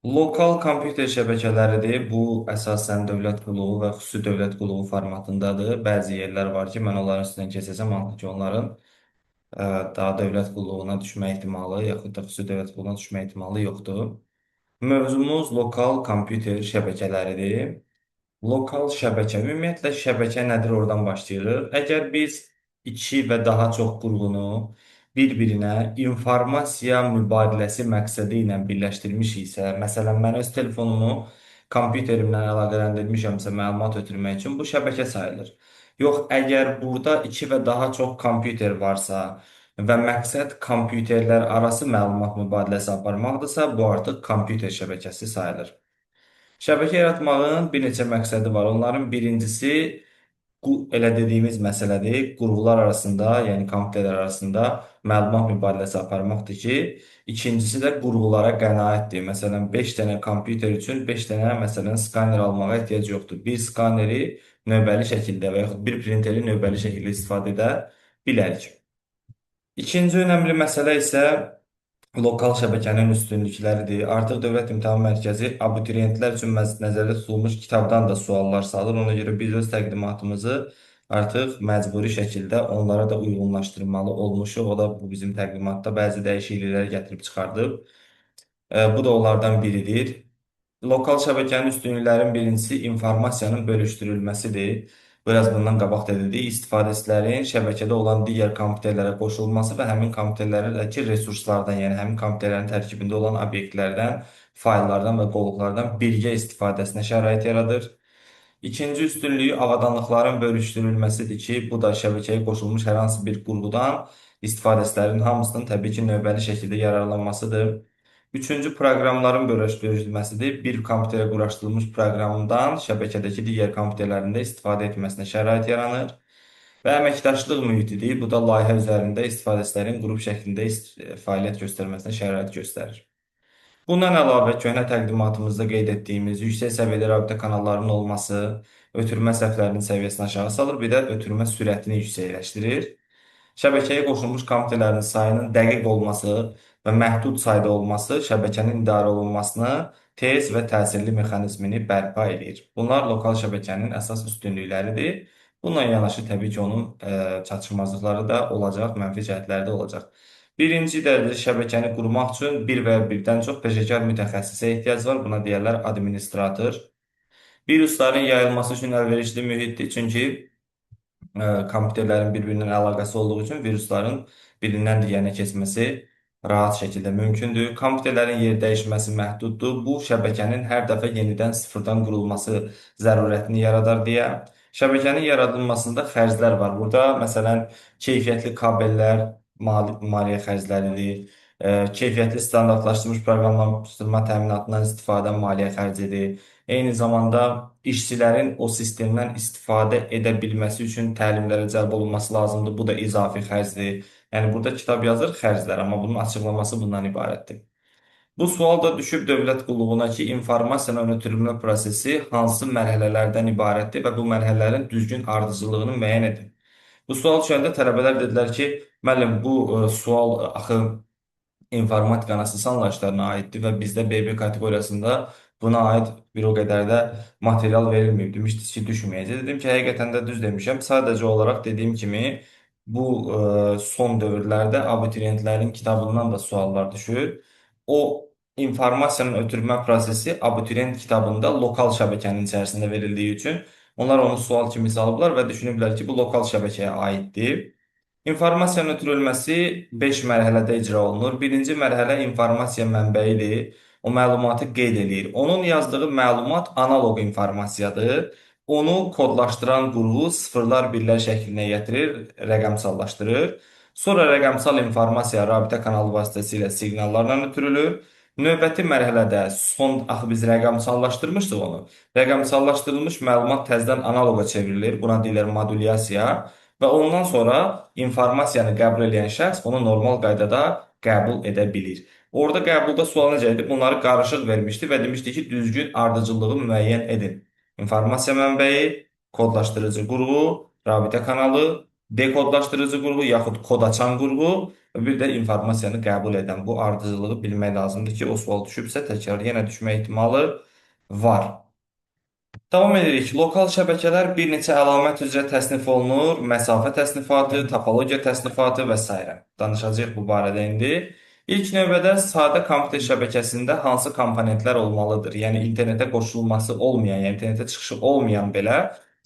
Lokal kompüter şəbəkələridir. Bu əsasən dövlət qulluğu və xüsusi dövlət qulluğu formatındadır. Bəzi yerlər var ki, mən onların üstündən keçsəm, hansı ki onların daha dövlət qulluğuna düşmə ehtimalı, yaxud da xüsusi dövlət qulluğuna düşmə ehtimalı yoxdur. Mövzumuz lokal kompüter şəbəkələridir. Lokal şəbəkə, ümumiyyətlə şəbəkə nədir, oradan başlayırıq. Əgər biz iki və daha çox qurğunu bir-birinə informasiya mübadiləsi məqsədi ilə birləşdirmişiksə, məsələn, mən öz telefonumu kompüterimlə əlaqələndirmişəmsə məlumat ötürmək üçün bu şəbəkə sayılır. Yox, əgər burada iki və daha çox kompüter varsa və məqsəd kompüterlər arası məlumat mübadiləsi aparmaqdırsa, bu artıq kompüter şəbəkəsi sayılır. Şəbəkə yaratmağın bir neçə məqsədi var. Onların birincisi elə dediyimiz məsələdir. Qurğular arasında, yəni kompüterlər arasında məlumat mübadiləsi aparmaqdır ki, ikincisi də qurğulara qənaətdir. Məsələn, 5 dənə kompüter üçün 5 dənə məsələn skaner almağa ehtiyac yoxdur. Bir skaneri növbəli şəkildə və yaxud bir printeri növbəli şəkildə istifadə edə bilərik. İkinci önəmli məsələ isə lokal şəbəkənin üstünlükləridir. Artıq Dövlət İmtahan Mərkəzi abituriyentlər üçün nəzərdə tutulmuş kitabdan da suallar salır. Ona görə biz öz təqdimatımızı artıq məcburi şəkildə onlara da uyğunlaşdırmalı olmuşuq. O da bu bizim təqdimatda bəzi dəyişikliklər gətirib çıxardıb. Bu da onlardan biridir. Lokal şəbəkənin üstünlüklərinin birincisi informasiyanın bölüşdürülməsidir. Biraz bundan qabaq da dedik, istifadəçilərin şəbəkədə olan digər kompüterlərə qoşulması və həmin kompüterlərdəki resurslardan, yəni həmin kompüterlərin tərkibində olan obyektlərdən, fayllardan və qovluqlardan birgə istifadəsinə şərait yaradır. İkinci üstünlüyü avadanlıqların bölüşdürülməsidir ki, bu da şəbəkəyə qoşulmuş hər hansı bir qurğudan istifadəçilərin hamısının təbii ki, növbəli şəkildə yararlanmasıdır. Üçüncü, proqramların bölüşdürülməsidir. Bir kompüterə quraşdırılmış proqramdan şəbəkədəki digər kompüterlərində istifadə etməsinə şərait yaranır. Və əməkdaşlıq mühitidir. Bu da layihə üzərində istifadəçilərin qrup şəklində fəaliyyət göstərməsinə şərait göstərir. Bundan əlavə köhnə təqdimatımızda qeyd etdiyimiz yüksək səviyyədə rabitə kanallarının olması ötürmə səhvlərinin səviyyəsini aşağı salır, bir də ötürmə sürətini yüksəkləşdirir. Şəbəkəyə qoşulmuş kompüterlərin sayının dəqiq olması və məhdud sayda olması şəbəkənin idarə olunmasını tez və təsirli mexanizmini bərpa edir. Bunlar lokal şəbəkənin əsas üstünlükləridir. Bununla yanaşı təbii ki, onun çatışmazlıqları da olacaq, mənfi cəhətləri də olacaq. Birinci dərəcədə şəbəkəni qurmaq üçün bir və ya birdən çox peşəkar mütəxəssisə ehtiyac var. Buna deyərlər administrator. Virusların yayılması üçün əlverişli mühitdir. Çünki kompüterlərin bir-birindən əlaqəsi olduğu üçün virusların birindən digərinə keçməsi rahat şəkildə mümkündür. Kompüterlərin yer dəyişməsi məhduddur. Bu şəbəkənin hər dəfə yenidən sıfırdan qurulması zərurətini yaradar deyə. Şəbəkənin yaradılmasında xərclər var. Burada məsələn keyfiyyətli kabellər maliyyə xərcləridir. Keyfiyyətli standartlaşdırılmış proqramlaşdırma təminatından istifadə maliyyə xərcidir. Eyni zamanda işçilərin o sistemdən istifadə edə bilməsi üçün təlimlərə cəlb olunması lazımdır. Bu da izafi xərcdir. Yəni burada kitab yazır xərclər, amma bunun açıqlaması bundan ibarətdir. Bu sual da düşüb dövlət qulluğuna ki, informasiyanın ötürülmə prosesi hansı mərhələlərdən ibarətdir və bu mərhələlərin düzgün ardıcıllığını müəyyən edin. Bu sual düşəndə tələbələr dedilər ki, müəllim bu sual axı informatika əsas anlayışlarına aiddir və bizdə BB kateqoriyasında buna aid bir o qədər də material verilməyib. Demişdiniz ki, düşməyəcək. Dedim ki, həqiqətən də düz demişəm. Sadəcə olaraq dediyim kimi bu son dövrlərdə abituriyentlərin kitabından da suallar düşür. O informasiyanın ötürmə prosesi abituriyent kitabında lokal şəbəkənin içərisində verildiyi üçün onlar onu sual kimi salıblar və düşünüblər ki, bu lokal şəbəkəyə aiddir. İnformasiyanın ötürülməsi 5 mərhələdə icra olunur. Birinci mərhələ informasiya mənbəyidir. O məlumatı qeyd eləyir. Onun yazdığı məlumat analoq informasiyadır. Onu kodlaşdıran qurğu sıfırlar, birlər şəklinə gətirir, rəqəmsallaşdırır. Sonra rəqəmsal informasiya rabitə kanalı vasitəsilə siqnallarla ötürülür. Növbəti mərhələdə son, axı biz rəqəmsallaşdırmışdıq onu. Rəqəmsallaşdırılmış məlumat təzədən analoqa çevrilir. Buna deyirlər modulyasiya. Və ondan sonra informasiyanı qəbul edən şəxs onu normal qaydada qəbul edə bilir. Orada qəbulda sual necə idi? Bunları qarışıq vermişdi və demişdi ki, düzgün ardıcıllığı müəyyən edin. İnformasiya mənbəyi, kodlaşdırıcı qurğu, rabitə kanalı, dekodlaşdırıcı qurğu yaxud kod açan qurğu Və bir də informasiyanı qəbul edən. Bu ardıcıllığı bilmək lazımdır ki, o sual düşübsə təkrar yenə düşmə ehtimalı var. Davam edirik. Lokal şəbəkələr bir neçə əlamət üzrə təsnif olunur. Məsafə təsnifatı, topologiya təsnifatı və s. Danışacağıq bu barədə indi. İlk növbədə sadə kompüter şəbəkəsində hansı komponentlər olmalıdır? Yəni internetə qoşulması olmayan, yəni internetə çıxışı olmayan belə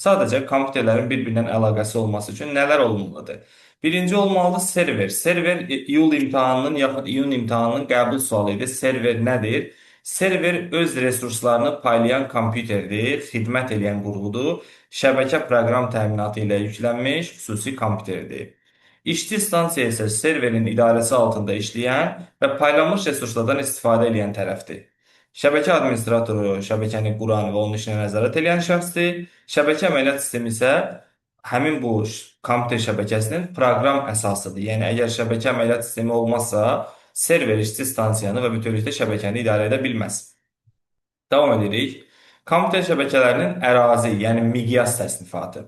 sadəcə kompüterlərin bir-birindən əlaqəsi olması üçün nələr olmalıdır? Birinci olmalıdır server. Server iyul imtahanının yaxud iyun imtahanının qəbul sualı idi. Server nədir? Server öz resurslarını paylayan kompüterdir, xidmət edən qurğudur. Şəbəkə proqram təminatı ilə yüklənmiş xüsusi kompüterdir. İşçi stansiya isə serverin idarəsi altında işləyən və paylanmış resurslardan istifadə edən tərəfdir. Şəbəkə administratoru şəbəkəni quran və onun işinə nəzarət edən şəxsdir. Şəbəkə əməliyyat sistemi isə həmin bu kompüter şəbəkəsinin proqram əsasıdır. Yəni əgər şəbəkə əməliyyat sistemi olmazsa, server işçi stansiyanı və bütövlükdə şəbəkəni idarə edə bilməz. Davam edirik. Kompüter şəbəkələrinin ərazi, yəni miqyas təsnifatı.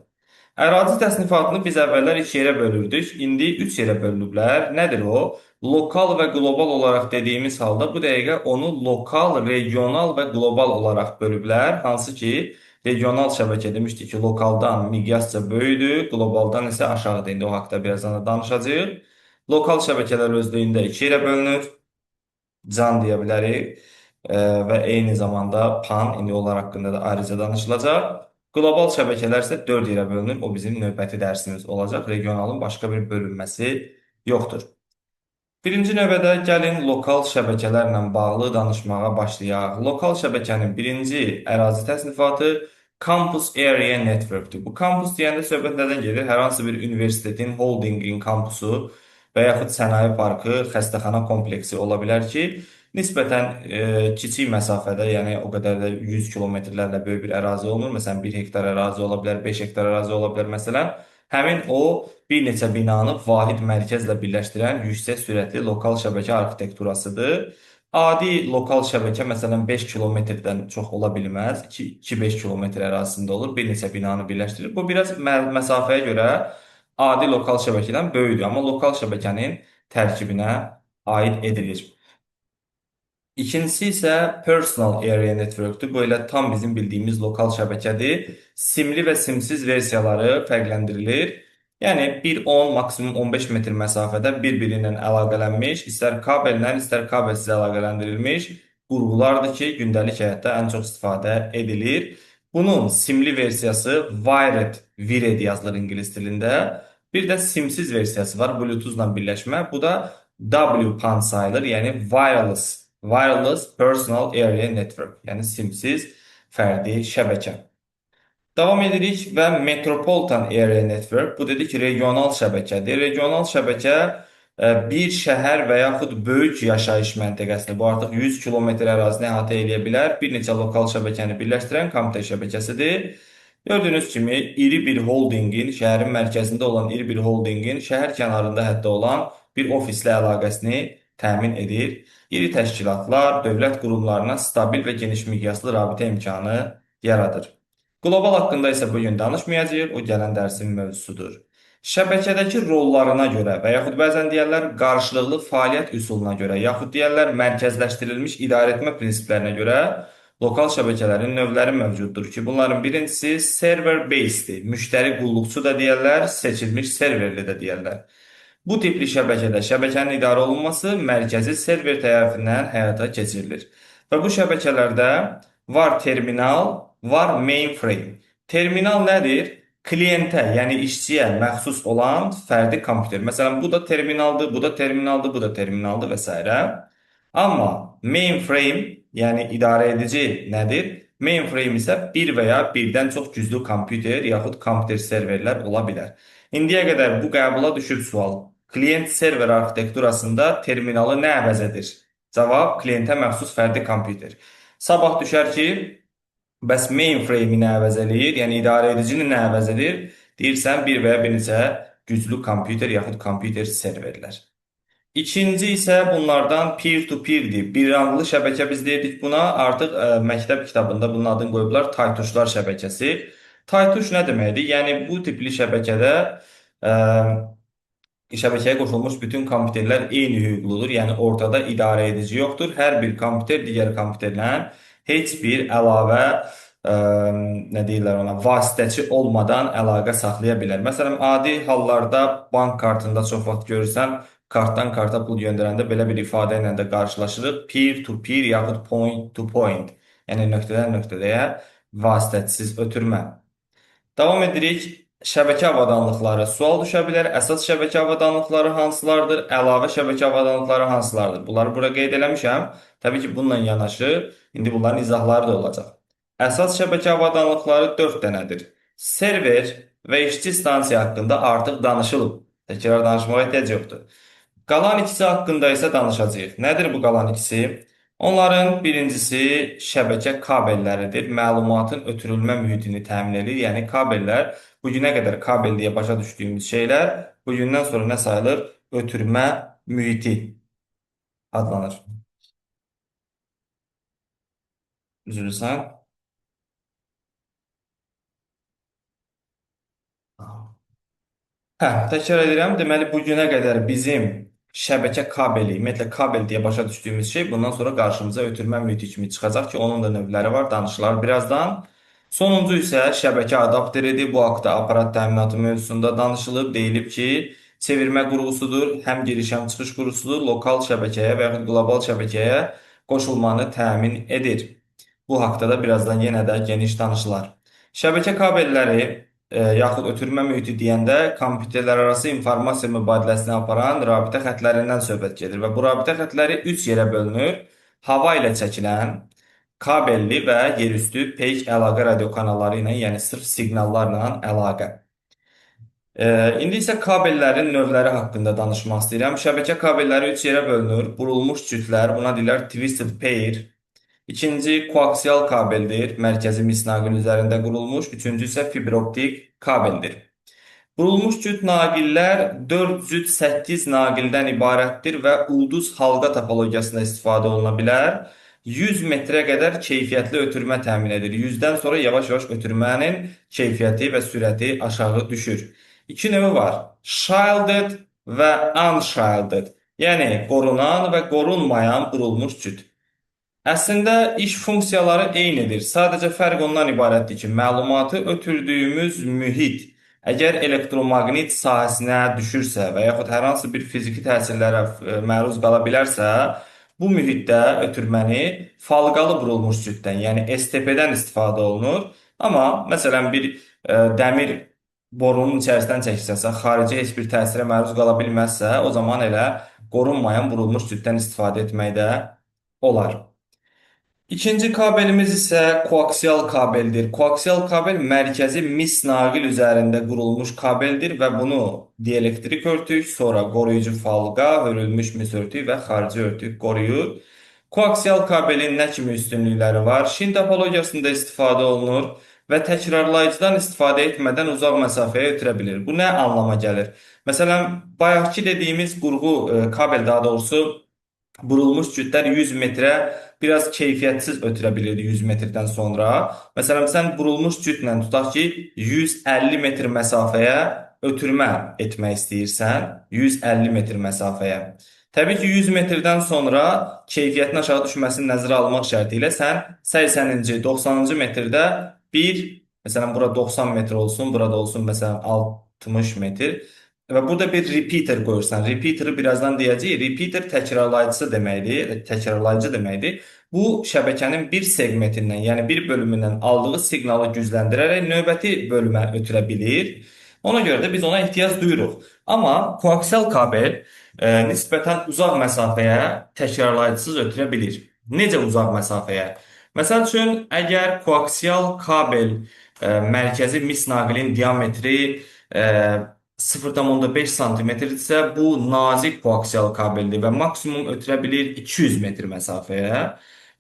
Ərazi təsnifatını biz əvvəllər iki yerə bölürdük. İndi üç yerə bölünüblər. Nədir o? Lokal və qlobal olaraq dediyimiz halda bu dəqiqə onu lokal, regional və qlobal olaraq bölüblər. Hansı ki, regional şəbəkə demişdik ki, lokaldan miqyasca böyüdür, qlobaldan isə aşağıdır. İndi o haqda birazdan da danışacağıq. Lokal şəbəkələr özlüyündə iki yerə bölünür. CAN deyə bilərik. Və eyni zamanda PAN, indi onlar haqqında da ayrıca danışılacaq. Qlobal şəbəkələr isə 4 yerə bölünür. O bizim növbəti dərsimiz olacaq. Regionalın başqa bir bölünməsi yoxdur. Birinci növbədə gəlin lokal şəbəkələrlə bağlı danışmağa başlayaq. Lokal şəbəkənin birinci ərazi təsnifatı Campus Area Network-dür. Bu kampus deyəndə söhbət nədən gedir? Hər hansı bir universitetin, holdingin kampusu və yaxud sənaye parkı, xəstəxana kompleksi ola bilər ki, nisbətən kiçik məsafədə, yəni o qədər də 100 kilometrlərlə böyük bir ərazi olmur. Məsələn, 1 hektar ərazi ola bilər, 5 hektar ərazi ola bilər məsələn. Həmin o bir neçə binanı vahid mərkəzlə birləşdirən yüksək sürətli lokal şəbəkə arxitekturasıdır. Adi lokal şəbəkə məsələn 5 kilometrdən çox ola bilməz. 2-5 kilometr ərazisində olur. Bir neçə binanı birləşdirir. Bu biraz məsafəyə görə adi lokal şəbəkədən böyükdür, amma lokal şəbəkənin tərkibinə aid edilir. İkincisi isə Personal Area Network-dür. Bu elə tam bizim bildiyimiz lokal şəbəkədir. Simli və simsiz versiyaları fərqləndirilir. Yəni 1-10, maksimum 15 metr məsafədə bir-biri ilə əlaqələnmiş, istər kabellə, istər kabelsiz əlaqələndirilmiş qurğulardır ki, gündəlik həyatda ən çox istifadə edilir. Bunun simli versiyası Wired, Wired yazılır ingilis dilində. Bir də simsiz versiyası var, Bluetooth-la birləşmə. Bu da WPAN sayılır, yəni Wireless Personal Area Network, yəni simsiz fərdi şəbəkə. Davam edirik və Metropolitan Area Network, bu dedik regional şəbəkədir. Regional şəbəkə bir şəhər və yaxud böyük yaşayış məntəqəsini, bu artıq 100 kilometr ərazini əhatə eləyə bilər, bir neçə lokal şəbəkəni birləşdirən kompüter şəbəkəsidir. Gördüyünüz kimi iri bir holdingin, şəhərin mərkəzində olan iri bir holdingin şəhər kənarında hətta olan bir ofislə əlaqəsini təmin edir. İri təşkilatlar, dövlət qurumlarına stabil və geniş miqyaslı rabitə imkanı yaradır. Qlobal haqqında isə bugün danışmayacağıq, o gələn dərsin mövzusudur. Şəbəkədəki rollarına görə və yaxud bəzən deyərlər qarşılıqlı fəaliyyət üsuluna görə, yaxud deyərlər mərkəzləşdirilmiş idarəetmə prinsiplərinə görə lokal şəbəkələrin növləri mövcuddur ki, bunların birincisi server-based-dir. Müştəri qulluqçu da deyərlər, seçilmiş serverli də deyərlər. Bu tipli şəbəkədə şəbəkənin idarə olunması mərkəzi server tərəfindən həyata keçirilir. Və bu şəbəkələrdə var terminal, var mainframe. Terminal nədir? Klientə, yəni işçiyə məxsus olan fərdi kompüter. Məsələn, bu da terminaldır, bu da terminaldır, bu da terminaldır və s. Amma mainframe, yəni idarə edici nədir? Mainframe isə bir və ya birdən çox güclü kompüter yaxud kompüter serverlər ola bilər. İndiyə qədər bu qəbula düşüb sual. Klient server arxitekturasında terminalı nə əvəz edir? Cavab, klientə məxsus fərdi kompüter. Sabah düşər ki, bəs mainframe-i nə əvəz eləyir? Yəni idarə edicini nə əvəz edir? Deyirsən, bir və ya bir neçə güclü kompüter yaxud kompüter serverlər. İkinci isə bunlardan peer-to-peerdir. Bir ranglı şəbəkə biz deyirdik buna. Artıq məktəb kitabında bunun adını qoyublar taytuşlar şəbəkəsi. Taytuş nə deməkdir? Yəni bu tipli şəbəkədə Şəbəkəyə qoşulmuş bütün kompüterlər eyni hüquqludur. Yəni ortada idarə edici yoxdur. Hər bir kompüter digər kompüterlə heç bir əlavə nə deyirlər ona, vasitəçi olmadan əlaqə saxlaya bilər. Məsələn, adi hallarda bank kartında çox vaxt görürsən, kartdan karta pul göndərəndə belə bir ifadə ilə də qarşılaşırıq. Peer to peer yaxud point to point. Yəni nöqtədən nöqtəyə vasitəsiz ötürmə. Davam edirik. Şəbəkə avadanlıqları sual düşə bilər. Əsas şəbəkə avadanlıqları hansılardır? Əlavə şəbəkə avadanlıqları hansılardır? Bunları bura qeyd eləmişəm. Təbii ki, bununla yanaşı indi bunların izahları da olacaq. Əsas şəbəkə avadanlıqları 4 dənədir. Server və işçi stansiya haqqında artıq danışılıb. Təkrar danışmağa ehtiyac yoxdur. Qalan ikisi haqqında isə danışacağıq. Nədir bu qalan ikisi? Onların birincisi şəbəkə kabelləridir. Məlumatın ötürülmə mühitini təmin edir. Yəni kabellər, bugünə qədər kabel deyə başa düşdüyümüz şeylər bugündən sonra nə sayılır? Ötürmə mühiti adlanır. Üzülürsən. Hə, təkrar edirəm. Deməli, bugünə qədər bizim şəbəkə kabeli, ümumiyyətlə kabel deyə başa düşdüyümüz şey bundan sonra qarşımıza ötürmə mühiti kimi çıxacaq ki, onun da növləri var, danışılar birazdan. Sonuncu isə şəbəkə adapteridir. Bu haqda aparat təminatı mövzusunda danışılıb. Deyilib ki, çevirmə qurğusudur, həm giriş, həm çıxış qurğusudur. Lokal şəbəkəyə və yaxud qlobal şəbəkəyə qoşulmanı təmin edir. Bu haqda da birazdan yenə də geniş danışılar. Şəbəkə kabelləri yaxud ötürmə mühiti deyəndə kompüterlər arası informasiya mübadiləsini aparan rabitə xətlərindən söhbət gedir və bu rabitə xətləri 3 yerə bölünür. Hava ilə çəkilən, kabelli və yerüstü peyk əlaqə radiokanalları ilə, yəni sırf siqnallarla əlaqə. İndi isə kabellərin növləri haqqında danışmaq istəyirəm. Şəbəkə kabelləri 3 yerə bölünür. Burulmuş cütlər, buna deyirlər twisted pair. İkinci koaksial kabeldir, mərkəzi mis naqil üzərində qurulmuş. Üçüncü isə fiberoptik kabeldir. Burulmuş cüt naqillər 4 cüt 8 naqildən ibarətdir və ulduz halqa topologiyasında istifadə oluna bilər. 100 metrə qədər keyfiyyətli ötürmə təmin edir. 100-dən sonra yavaş-yavaş ötürmənin keyfiyyəti və sürəti aşağı düşür. İki növü var. Shielded və unshielded. Yəni qorunan və qorunmayan burulmuş cüt. Əslində iş funksiyaları eynidir. Sadəcə fərq ondan ibarətdir ki, məlumatı ötürdüyümüz mühit əgər elektromaqnit sahəsinə düşürsə və yaxud hər hansı bir fiziki təsirlərə məruz qala bilərsə, bu mühitdə ötürməni falqalı burulmuş cütdən, yəni STP-dən istifadə olunur. Amma məsələn bir dəmir borunun içərisindən çəkirsənsə, xarici heç bir təsirə məruz qala bilməzsə, o zaman elə qorunmayan burulmuş cütdən istifadə etmək də olar. İkinci kabelimiz isə koaksial kabeldir. Koaksial kabel mərkəzi mis naqil üzərində qurulmuş kabeldir və bunu dielektrik örtük, sonra qoruyucu falqa, hörülmüş mis örtük və xarici örtük qoruyur. Koaksial kabelin nə kimi üstünlükləri var? Şin topologiyasında istifadə olunur və təkrarlayıcıdan istifadə etmədən uzaq məsafəyə ötürə bilir. Bu nə anlama gəlir? Məsələn, bayaqki dediyimiz qurğu, kabel daha doğrusu burulmuş cütlər 100 metrə biraz keyfiyyətsiz ötürə bilirdi 100 metrdən sonra. Məsələn, sən burulmuş cütlə tutaq ki, 150 metr məsafəyə ötürmə etmək istəyirsən, 150 metr məsafəyə. Təbii ki, 100 metrdən sonra keyfiyyətin aşağı düşməsini nəzərə almaq şərti ilə sən 80-ci, 90-cı metrdə bir, məsələn, bura 90 metr olsun, burada olsun, məsələn, 60 metr. Və burada bir repeater qoyursan. Repeater'ı birazdan deyəcəyik. Repeater təkrarlayıcısı deməkdir, təkrarlayıcı deməkdir. Bu şəbəkənin bir segmentindən, yəni bir bölümündən aldığı siqnalı gücləndirərək növbəti bölümə ötürə bilir. Ona görə də biz ona ehtiyac duyuruq. Amma koaksial kabel nisbətən uzaq məsafəyə təkrarlayıcısız ötürə bilir. Necə uzaq məsafəyə? Məsəl üçün, əgər koaksial kabel mərkəzi mis naqilin diametri 0,5 santimetrdirsə, bu nazik koaksial kabeldir və maksimum ötürə bilir 200 metr məsafəyə.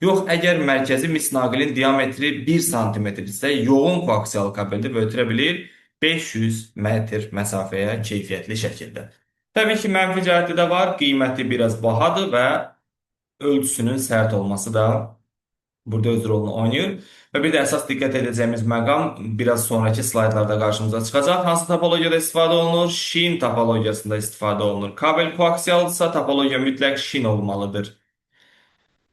Yox, əgər mərkəzi mis naqilin diametri 1 santimetrdirsə, yoğun koaksial kabeldir və ötürə bilir 500 metr məsafəyə keyfiyyətli şəkildə. Təbii ki, mənfi cəhəti də var, qiyməti biraz bahadır və ölçüsünün sərt olması da Burada öz rolunu oynayır. Və bir də əsas diqqət edəcəyimiz məqam biraz sonraki slaydlarda qarşımıza çıxacaq. Hansı topologiyada istifadə olunur? Şin topologiyasında istifadə olunur. Kabel koaksialdısa topologiya mütləq şin olmalıdır.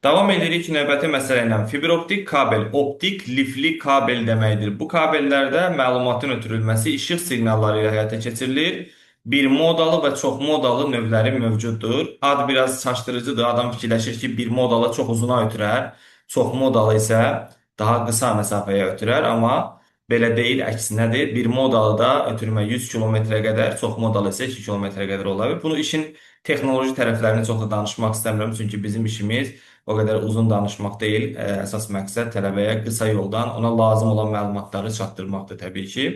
Davam edirik növbəti məsələ ilə. Fiber optik kabel, optik lifli kabel deməkdir. Bu kabellərdə məlumatın ötürülməsi işıq siqnalları ilə həyata keçirilir. Bir modalı və çox modalı növləri mövcuddur. Ad biraz çaşdırıcıdır. Adam fikirləşir ki, bir modalı çox uzuna ötürər, çox modalı isə daha qısa məsafəyə ötürər, amma belə deyil, əksinədir. Bir modalı da ötürmə 100 kilometrə qədər, çox modalı isə 2 kilometrə qədər ola bilər. Bunu işin texnoloji tərəflərini çox da danışmaq istəmirəm, çünki bizim işimiz o qədər uzun danışmaq deyil. Əsas məqsəd tələbəyə qısa yoldan ona lazım olan məlumatları çatdırmaqdır təbii ki.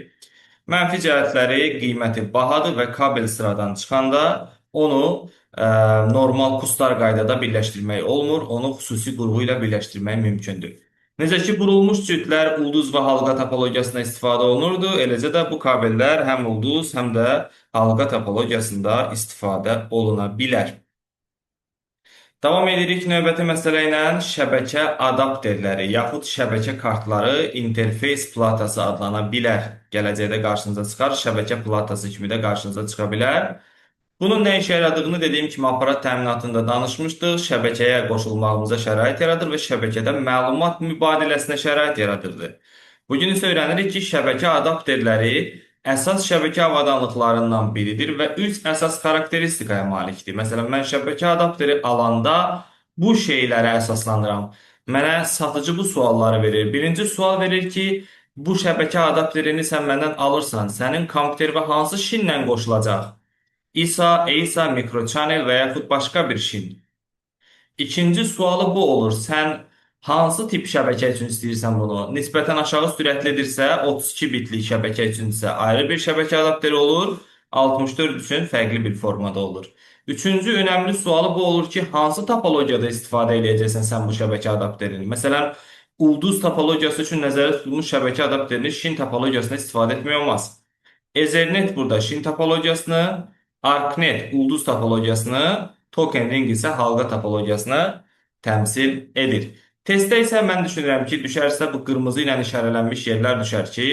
Mənfi cəhətləri qiyməti bahadır və kabel sıradan çıxanda onu normal kustar qaydada birləşdirmək olmur, onu xüsusi qurğu ilə birləşdirmək mümkündür. Necə ki, burulmuş cütlər ulduz və halqa topologiyasında istifadə olunurdu, eləcə də bu kabellər həm ulduz, həm də halqa topologiyasında istifadə oluna bilər. Davam edirik növbəti məsələ ilə şəbəkə adapterləri yaxud şəbəkə kartları interfeys platası adlana bilər. Gələcəkdə qarşınıza çıxar, şəbəkə platası kimi də qarşınıza çıxa bilər. Bunun nə işə yaradığını dediyim kimi aparat təminatında danışmışdıq. Şəbəkəyə qoşulmağımıza şərait yaradır və şəbəkədə məlumat mübadiləsinə şərait yaradırdı. Bugün isə öyrənirik ki, şəbəkə adapterləri əsas şəbəkə avadanlıqlarından biridir və 3 əsas xarakteristikaya malikdir. Məsələn, mən şəbəkə adapteri alanda bu şeylərə əsaslanıram. Mənə satıcı bu sualları verir. Birinci sual verir ki, bu şəbəkə adapterini sən məndən alırsan, sənin kompüterinə hansı şinlə qoşulacaq? ISA, EISA, mikrochannel və yaxud başqa bir şin. İkinci sualı bu olur. Sən hansı tip şəbəkə üçün istəyirsən bunu? Nisbətən aşağı sürətlidirsə, 32 bitlik şəbəkə üçünsə ayrı bir şəbəkə adapteri olur. 64 üçün fərqli bir formada olur. Üçüncü önəmli sualı bu olur ki, hansı topologiyada istifadə edəcəksən sən bu şəbəkə adapterini? Məsələn, ulduz topologiyası üçün nəzərdə tutulmuş şəbəkə adapterini şin topologiyasında istifadə etmək olmaz. Ethernet burada şin topologiyasını, ArcNet ulduz topologiyasını, Token Ring isə halqa topologiyasını təmsil edir. Testdə isə mən düşünürəm ki, düşərsə bu qırmızı ilə işarələnmiş yerlər düşər ki,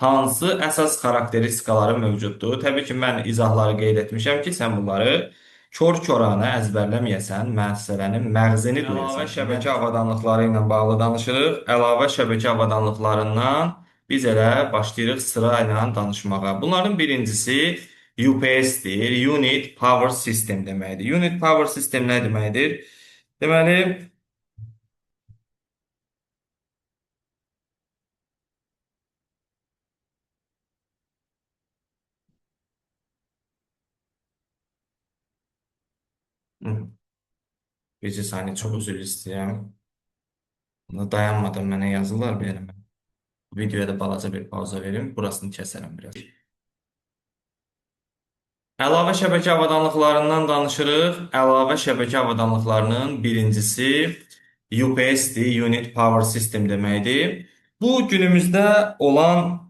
hansı əsas xarakteristikaları mövcuddur. Təbii ki, mən izahları qeyd etmişəm ki, sən bunları kor-koranə əzbərləməyəsən, məsələnin məğzini duyasan. Əlavə şəbəkə avadanlıqları ilə bağlı danışırıq. Əlavə şəbəkə avadanlıqlarından biz elə başlayırıq sıra ilə danışmağa. Bunların birincisi UPS-dir. Unit Power System deməkdir. Unit Power System nə deməkdir? Deməli, bir saniyə, çox üzr istəyirəm. Dayanmadan mənə yazırlar bir yerə. Videoya da balaca bir pauza verim. Burasını kəsərəm biraz. Əlavə şəbəkə avadanlıqlarından danışırıq. Əlavə şəbəkə avadanlıqlarının birincisi UPS-dir, Unit Power System deməkdir. Bu, günümüzdə olan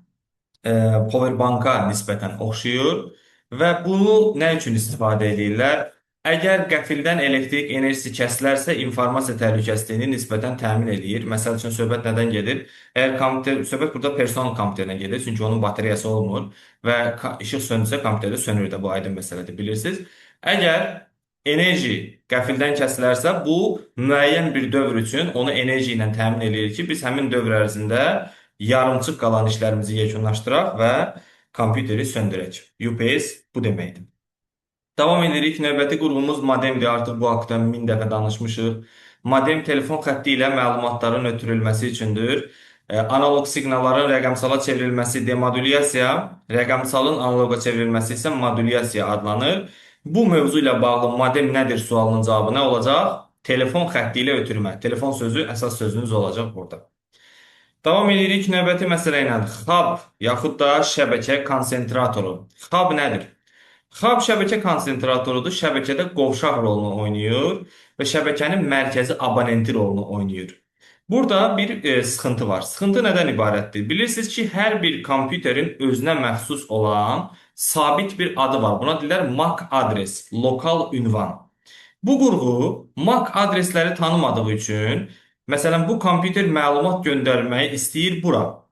powerbanka nisbətən oxşayır və bunu nə üçün istifadə edirlər? Əgər qəfildən elektrik enerjisi kəsilərsə, informasiya təhlükəsizliyini nisbətən təmin eləyir. Məsəl üçün, söhbət nədən gedir? Əgər kompüter, söhbət burada personal kompüterdən gedir, çünki onun batareyası olmur və işıq söndürsə kompüterdə sönür də, bu aydın məsələdir, bilirsiniz. Əgər enerji qəfildən kəsilərsə, bu müəyyən bir dövr üçün onu enerji ilə təmin eləyir ki, biz həmin dövr ərzində yarımçıq qalan işlərimizi yekunlaşdıraq və kompüteri söndürək. UPS bu deməkdir. Davam edirik. Növbəti qurğumuz modemdir. Artıq bu haqda 1000 dəfə danışmışıq. Modem telefon xətti ilə məlumatların ötürülməsi üçündür. Analog siqnalların rəqəmsala çevrilməsi demodulyasiya, rəqəmsalın analoqa çevrilməsi isə modulyasiya adlanır. Bu mövzu ilə bağlı modem nədir sualının cavabı nə olacaq? Telefon xətti ilə ötürmə. Telefon sözü əsas sözünüz olacaq burada. Davam edirik növbəti məsələ ilə. Hub yaxud da şəbəkə konsentratoru. Hub nədir? Hub şəbəkə konsentratorudur. Şəbəkədə qovşaq rolunu oynayır və şəbəkənin mərkəzi abonenti rolunu oynayır. Burada bir sıxıntı var. Sıxıntı nədən ibarətdir? Bilirsiniz ki, hər bir kompüterin özünə məxsus olan sabit bir adı var. Buna deyirlər MAC adres, lokal ünvan. Bu qurğu MAC adresləri tanımadığı üçün Məsələn, bu kompüter məlumat göndərməyi istəyir bura.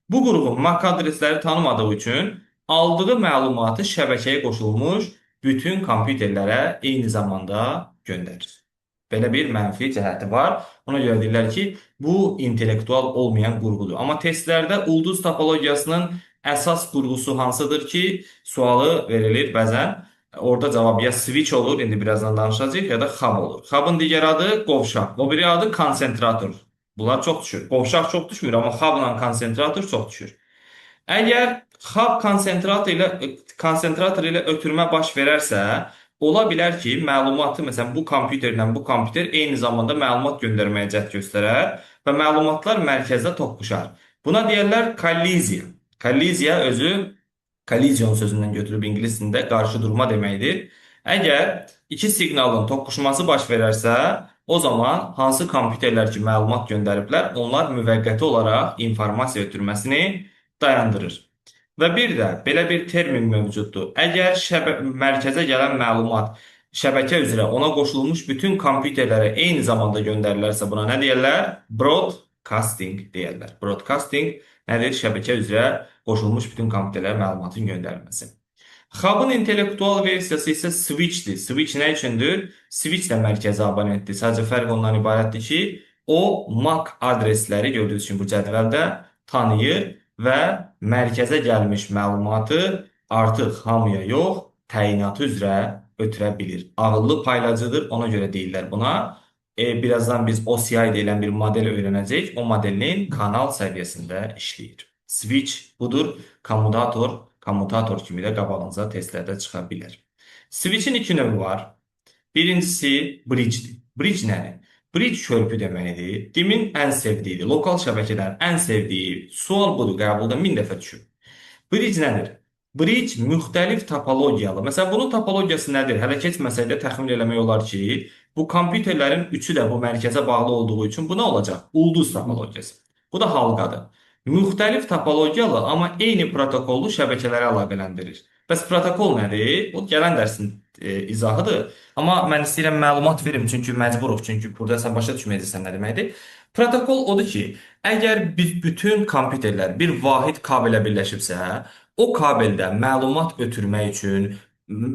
Bu qurğu MAC adresləri tanımadığı üçün aldığı məlumatı şəbəkəyə qoşulmuş bütün kompüterlərə eyni zamanda göndərir. Belə bir mənfi cəhəti var. Ona görə deyirlər ki, bu intellektual olmayan qurğudur. Amma testlərdə ulduz topologiyasının əsas qurğusu hansıdır ki, sualı verilir bəzən. Orada cavab ya switch olur, indi birazdan danışacağıq, ya da hub olur. Hub'ın digər adı qovşaq, o biri adı konsentrator. Bunlar çox düşür. Qovşaq çox düşmür, amma hubla konsentrator çox düşür. Əgər hub konsentrator ilə ötürmə baş verərsə, ola bilər ki, məlumatı, məsələn, bu kompüterlə bu kompüter eyni zamanda məlumat göndərməyə cəhd göstərər və məlumatlar mərkəzdə toqquşar. Buna deyərlər kolliziya. Kolliziya özü kolliziyon sözündən götürüb ingilis dilində qarşı durma deməkdir. Əgər iki siqnalın toqquşması baş verərsə, o zaman hansı kompüterlər ki, məlumat göndəriblər, onlar müvəqqəti olaraq informasiya ötürməsini dayandırır. Və bir də belə bir termin mövcuddur. Əgər mərkəzə gələn məlumat şəbəkə üzrə ona qoşulmuş bütün kompüterlərə eyni zamanda göndərilərsə, buna nə deyərlər? Broadcasting deyərlər. Broadcasting nədir? Şəbəkə üzrə qoşulmuş bütün kompüterlərə məlumatın göndərilməsi. Hub'ın intellektual versiyası isə switch'dir. Switch nə üçündür? Switch də mərkəzi abonentdir. Sadəcə fərq ondan ibarətdir ki, o MAC adresləri gördüyünüz kimi bu cədvəldə tanıyır və mərkəzə gəlmiş məlumatı artıq hamıya yox, təyinatı üzrə ötürə bilir. Ağıllı paylayıcıdır, ona görə deyirlər buna. Birazdan biz OCI deyilən bir model öyrənəcəyik. O modelin kanal səviyyəsində işləyir. Switch budur, kommutator kimi də qabağınıza testlərdə çıxa bilər. Switch-in iki növü var. Birincisi bridge-dir. Bridge nədir? Bridge körpü deməkdir. DİM-in ən sevdiyi, lokal şəbəkələrin ən sevdiyi sual budur. Qəbulda 1000 dəfə düşüb. Bridge nədir? Bridge müxtəlif topologiyalı. Məsələn, bunun topologiyası nədir? Hələ keçməsək də təxmin eləmək olar ki, bu kompüterlərin üçü də bu mərkəzə bağlı olduğu üçün bu nə olacaq? Ulduz topologiyası. Bu da halqadır. Müxtəlif topologiyalı, amma eyni protokollu şəbəkələri əlaqələndirir. Bəs protokol nədir? O gələn dərsin izahıdır. Amma mən istəyirəm məlumat verim, çünki məcburuq, çünki burada sən başa düşməyəcəksən nə deməkdir. Protokol odur ki, əgər biz bütün kompüterlər bir vahid kabelə birləşibsə, o kabeldə məlumat ötürmək üçün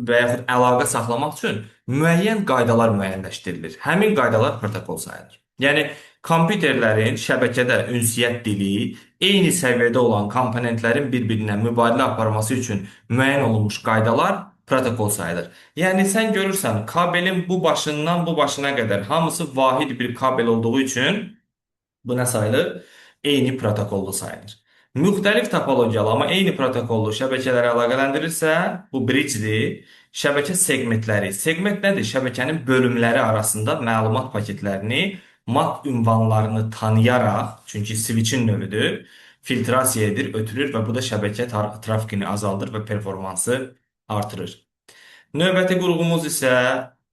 və yaxud əlaqə saxlamaq üçün müəyyən qaydalar müəyyənləşdirilir. Həmin qaydalar protokol sayılır. Yəni kompüterlərin şəbəkədə ünsiyyət dili, eyni səviyyədə olan komponentlərin bir-birinə mübadilə aparması üçün müəyyən olunmuş qaydalar protokol sayılır. Yəni sən görürsən, kabelin bu başından bu başına qədər hamısı vahid bir kabel olduğu üçün bu nə sayılır? Eyni protokollu sayılır. Müxtəlif topologiyalı, amma eyni protokollu şəbəkələri əlaqələndirirsə, bu bridge-dir. Şəbəkə segmentləri. Segment nədir? Şəbəkənin bölümləri arasında məlumat paketlərini MAC ünvanlarını tanıyaraq, çünki switch-in növüdür, filtrasiya edir, ötürür və bu da şəbəkə trafikini azaldır və performansı artırır. Növbəti qurğumuz isə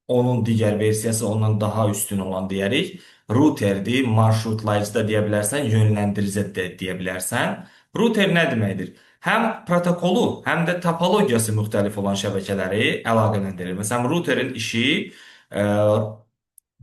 onun digər versiyası, ondan daha üstün olan deyərik. Routerdir, marşrutlayıcı da deyə bilərsən, yönləndirici də deyə bilərsən. Router nə deməkdir? Həm protokolu, həm də topologiyası müxtəlif olan şəbəkələri əlaqələndirir. Məsələn, routerin işi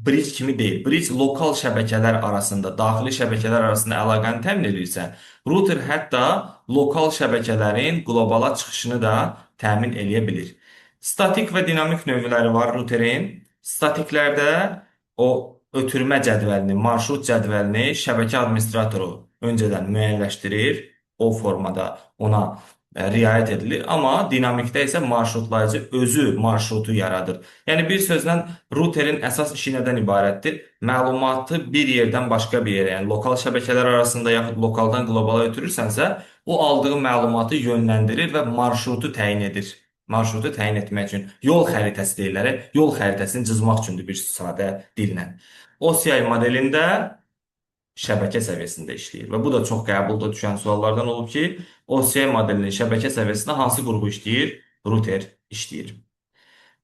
bridge kimi deyil. Bridge lokal şəbəkələr arasında, daxili şəbəkələr arasında əlaqəni təmin edirsə, router hətta lokal şəbəkələrin qlobala çıxışını da təmin eləyə bilir. Statik və dinamik növləri var routerin. Statiklərdə o ötürmə cədvəlini, marşrut cədvəlini şəbəkə administratoru öncədən müəyyənləşdirir. O formada ona riayət edilir. Amma dinamikdə isə marşrutlayıcı özü marşrutu yaradır. Yəni bir sözlə routerin əsas işi nədən ibarətdir? Məlumatı bir yerdən başqa bir yerə, yəni lokal şəbəkələr arasında yaxud lokaldan qlobala ötürürsənsə, o aldığı məlumatı yönləndirir və marşrutu təyin edir. Marşrutu təyin etmək üçün yol xəritəsi deyirlər. Yol xəritəsini cızmaq üçündür bir sadə dillə. OCI modelində şəbəkə səviyyəsində işləyir və bu da çox qəbulda düşən suallardan olub ki, OCI modelinin şəbəkə səviyyəsində hansı qurğu işləyir? Router işləyir.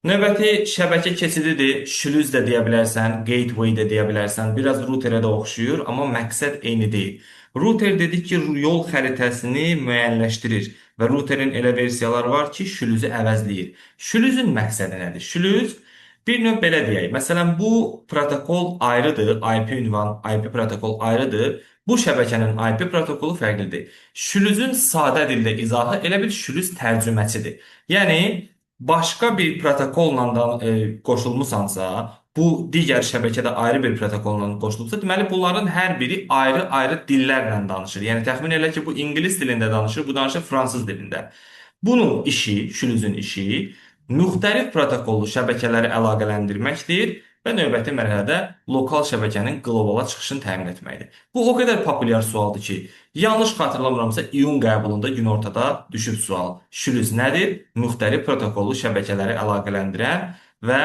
Növbəti şəbəkə keçididir. Şlüz də deyə bilərsən, gateway də deyə bilərsən. Biraz routerə də oxşuyur, amma məqsəd eyni deyil. Router dedik ki, yol xəritəsini müəyyənləşdirir və routerin elə versiyaları var ki, şlüzü əvəzləyir. Şlüzün məqsədi nədir? Şlüz Bir növ belə deyək. Məsələn, bu protokol ayrıdır. IP ünvan, IP protokol ayrıdır. Bu şəbəkənin IP protokolu fərqlidir. Şülüzün sadə dildə izahı elə bir şülüz tərcüməçidir. Yəni, başqa bir protokolla da qoşulmusansa, bu digər şəbəkədə ayrı bir protokolla qoşulubsa, deməli bunların hər biri ayrı-ayrı dillərlə danışır. Yəni təxmin elə ki, bu ingilis dilində danışır, bu danışır fransız dilində. Bunun işi, şülüzün işi müxtəlif protokollu şəbəkələri əlaqələndirməkdir və növbəti mərhələdə lokal şəbəkənin qlobala çıxışını təmin etməkdir. Bu o qədər populyar sualdır ki, yanlış xatırlamıramsa iyun qəbulunda günortada düşüb sual. Şülüz nədir? Müxtəlif protokollu şəbəkələri əlaqələndirən və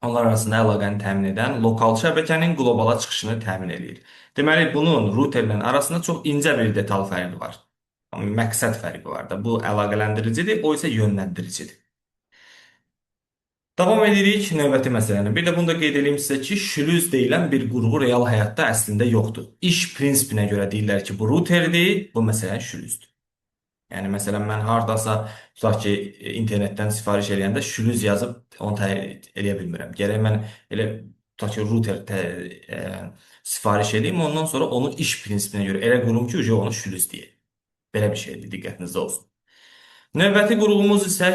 onlar arasında əlaqəni təmin edən lokal şəbəkənin qlobala çıxışını təmin eləyir. Deməli, bunun routerlə arasında çox incə bir detal fərqi var. Məqsəd fərqi var da. Bu əlaqələndiricidir, o isə yönləndiricidir. Davam edirik növbəti məsələni. Bir də bunu da qeyd edeyim sizə ki, şülüz deyilən bir qurğu real həyatda əslində yoxdur. İş prinsipinə görə deyirlər ki, bu routerdir, bu məsələn şülüzdür. Yəni məsələn mən hardasa tutaq ki, internetdən sifariş eləyəndə şülüz yazıb onu təyin eləyə bilmirəm. Gərək mən elə tutaq ki, router sifariş edeyim, ondan sonra onu iş prinsipinə görə elə qurum ki, onu şülüz deyək. Belə bir şeydir, diqqətinizdə olsun. Növbəti qurğumuz isə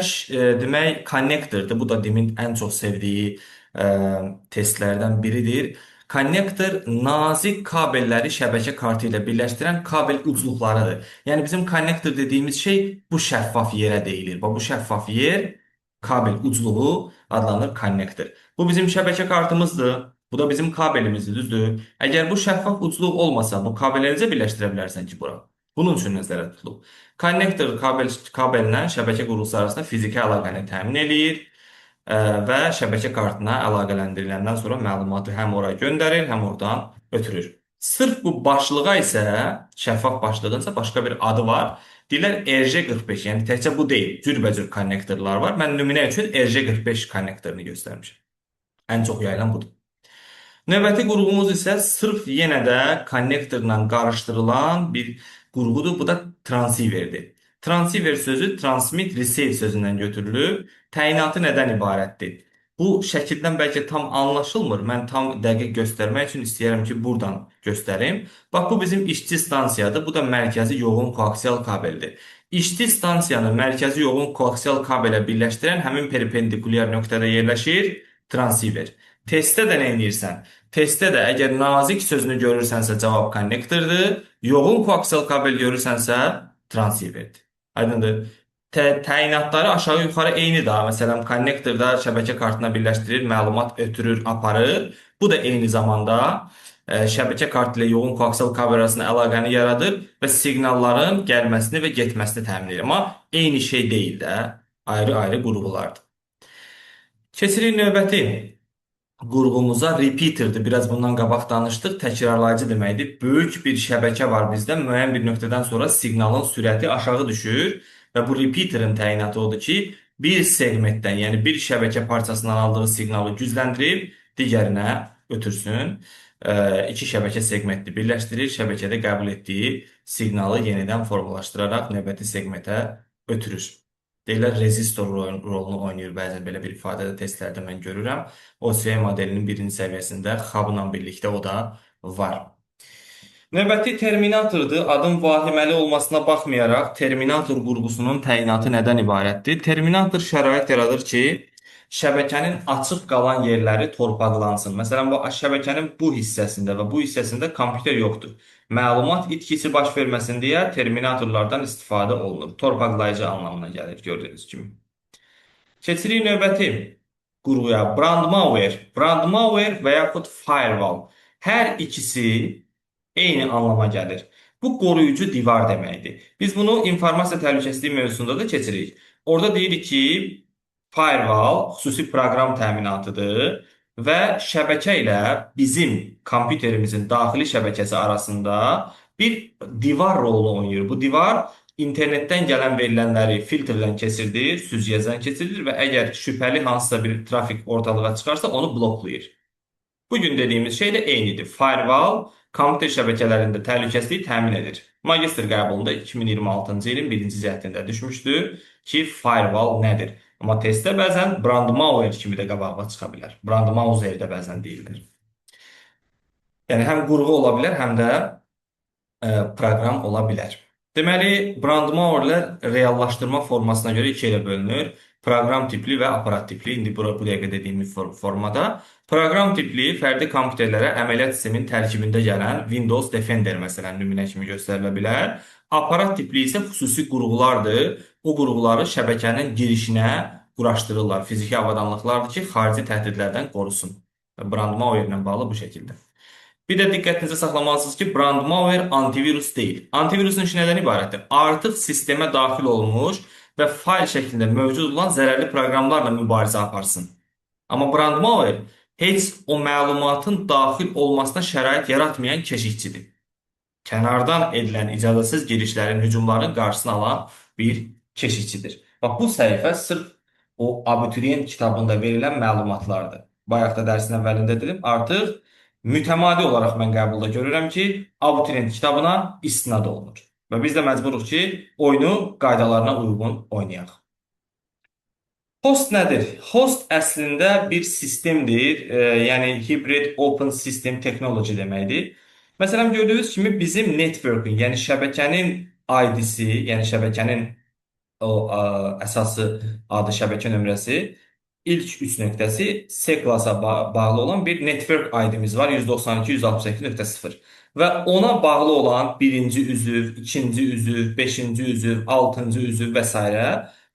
demək connector'dır. Bu da DİM-in ən çox sevdiyi testlərdən biridir. Connector nazik kabelləri şəbəkə kartı ilə birləşdirən kabel ucluqlarıdır. Yəni bizim connector dediyimiz şey bu şəffaf yerə deyilir. Bax, bu şəffaf yer kabel ucluğu adlanır connector. Bu bizim şəbəkə kartımızdır. Bu da bizim kabelimizdir, düzdür? Əgər bu şəffaf ucluq olmasa, bu kabelləri necə birləşdirə bilərsən ki bura? Bunun üçün nəzərdə tutulub. Connector kabellə şəbəkə qurğusu arasında fiziki əlaqəni təmin eləyir və şəbəkə kartına əlaqələndiriləndən sonra məlumatı həm ora göndərir, həm oradan ötürür. Sırf bu başlığa isə, şəffaf başlığın isə başqa bir adı var. Deyirlər RJ45, yəni təkcə bu deyil, cürbəcür konnektorlar var. Mən nümunə üçün RJ45 konnektorunu göstərmişəm. Ən çox yayılan budur. Növbəti qurğumuz isə sırf yenə də konnektorla qarışdırılan bir qurğudur. Bu da transceiverdir. Transceiver sözü transmit receive sözündən götürülüb. Təyinatı nədən ibarətdir? Bu şəkildən bəlkə tam anlaşılmır. Mən tam dəqiq göstərmək üçün istəyirəm ki, buradan göstərim. Bax, bu bizim işçi stansiyadır. Bu da mərkəzi yoğun koaksial kabeldir. İşçi stansiyanı mərkəzi yoğun koaksial kabelə birləşdirən həmin perpendikulyar nöqtədə yerləşir transceiver. Testdə də nə edirsən? Testdə də əgər nazik sözünü görürsənsə cavab konnektordur, yoğun koaksial kabel görürsənsə transceiverdir. Aydındır. Təyinatları aşağı yuxarı eyni daha. Məsələn, konnektorda şəbəkə kartına birləşdirir, məlumat ötürür, aparır. Bu da eyni zamanda şəbəkə kartı ilə yoğun koaksial kabel arasında əlaqəni yaradır və siqnalların gəlməsini və getməsini təmin edir. Amma eyni şey deyil də, ayrı-ayrı qurğulardır. Keçirik növbəti qurğumuza. Repeater'dır. Biraz bundan qabaq danışdıq. Təkrarlayıcı deməkdir. Böyük bir şəbəkə var bizdə. Müəyyən bir nöqtədən sonra siqnalın sürəti aşağı düşür və bu repeater'ın təyinatı odur ki, bir segmentdən, yəni bir şəbəkə parçasından aldığı siqnalı gücləndirib digərinə ötürsün. İki şəbəkə segmentini birləşdirir. Şəbəkədə qəbul etdiyi siqnalı yenidən formalaşdıraraq növbəti segmentə ötürür. Deyirlər, rezistor rolunu oynayır. Bəzən belə bir ifadədə testlərdə mən görürəm. OCI modelinin birinci səviyyəsində hub-la birlikdə o da var. Növbəti terminatordur. Adın vahiməli olmasına baxmayaraq, terminator qurğusunun təyinatı nədən ibarətdir? Terminator şərait yaradır ki, şəbəkənin açıq qalan yerləri torpaqlansın. Məsələn, bu şəbəkənin bu hissəsində və bu hissəsində kompüter yoxdur. Məlumat itkisi baş verməsin deyə terminatorlardan istifadə olunur. Torpaqlayıcı anlamına gəlir, gördüyünüz kimi. Keçirik növbəti qurğuya. Brandmauer. Brandmauer və yaxud firewall. Hər ikisi eyni anlama gəlir. Bu qoruyucu divar deməkdir. Biz bunu informasiya təhlükəsizliyi mövzusunda da keçirik. Orada deyirik ki, firewall xüsusi proqram təminatıdır və şəbəkə ilə bizim kompüterimizin daxili şəbəkəsi arasında bir divar rolunu oynayır. Bu divar internetdən gələn verilənləri filtrdən keçirdir, süzgəcdən keçirilir və əgər şübhəli hansısa bir trafik ortalığa çıxarsa onu bloklayır. Bugün dediyimiz şey də eynidir. Firewall kompüter şəbəkələrində təhlükəsizliyi təmin edir. Magistr qəbulunda 2026-cı ilin birinci cəhdində düşmüşdü ki, firewall nədir? Amma testdə bəzən Brandmauer kimi də qabağa çıxa bilər. Brandmauer də bəzən deyilir. Yəni həm qurğu ola bilər, həm də proqram ola bilər. Deməli, Brandmauerlər reallaşdırma formasına görə iki yerə bölünür. Proqram tipli və aparat tipli. İndi bu dəqiqə dediyimiz formada. Proqram tipli fərdi kompüterlərə əməliyyat sisteminin tərkibində gələn Windows Defender məsələn nümunə kimi göstərilə bilər. Aparat tipli isə xüsusi qurğulardır. O qurğuları şəbəkənin girişinə quraşdırırlar. Fiziki avadanlıqlardır ki, xarici təhdidlərdən qorusun. Brandmauer ilə bağlı bu şəkildə. Bir də diqqətinizə saxlamalısınız ki, Brandmauer antivirus deyil. Antivirusun işi nədən ibarətdir? Artıq sistemə daxil olmuş və fayl şəklində mövcud olan zərərli proqramlarla mübarizə aparsın. Amma Brandmauer heç o məlumatın daxil olmasına şərait yaratmayan keşikçidir. Kənardan edilən icazəsiz girişlərin, hücumların qarşısını alan bir keşikçidir. Bax, bu səhifə sırf o abituriyent kitabında verilən məlumatlardır. Bayaq da dərsin əvvəlində dedim, artıq mütəmadi olaraq mən qəbulda görürəm ki, abituriyent kitabına istinad olunur. Və biz də məcburuq ki, oyunu qaydalarına uyğun oynayaq. Host nədir? Host əslində bir sistemdir, yəni Hybrid Open System Technology deməkdir. Məsələn, gördüyünüz kimi bizim network'ün, yəni şəbəkənin ID-si, yəni şəbəkənin o əsası adı, şəbəkə nömrəsi ilk 3 nöqtəsi C klasa bağlı olan bir network ID-miz var 192.168.0 və ona bağlı olan birinci üzv, ikinci üzv, beşinci üzv, altıncı üzv və s.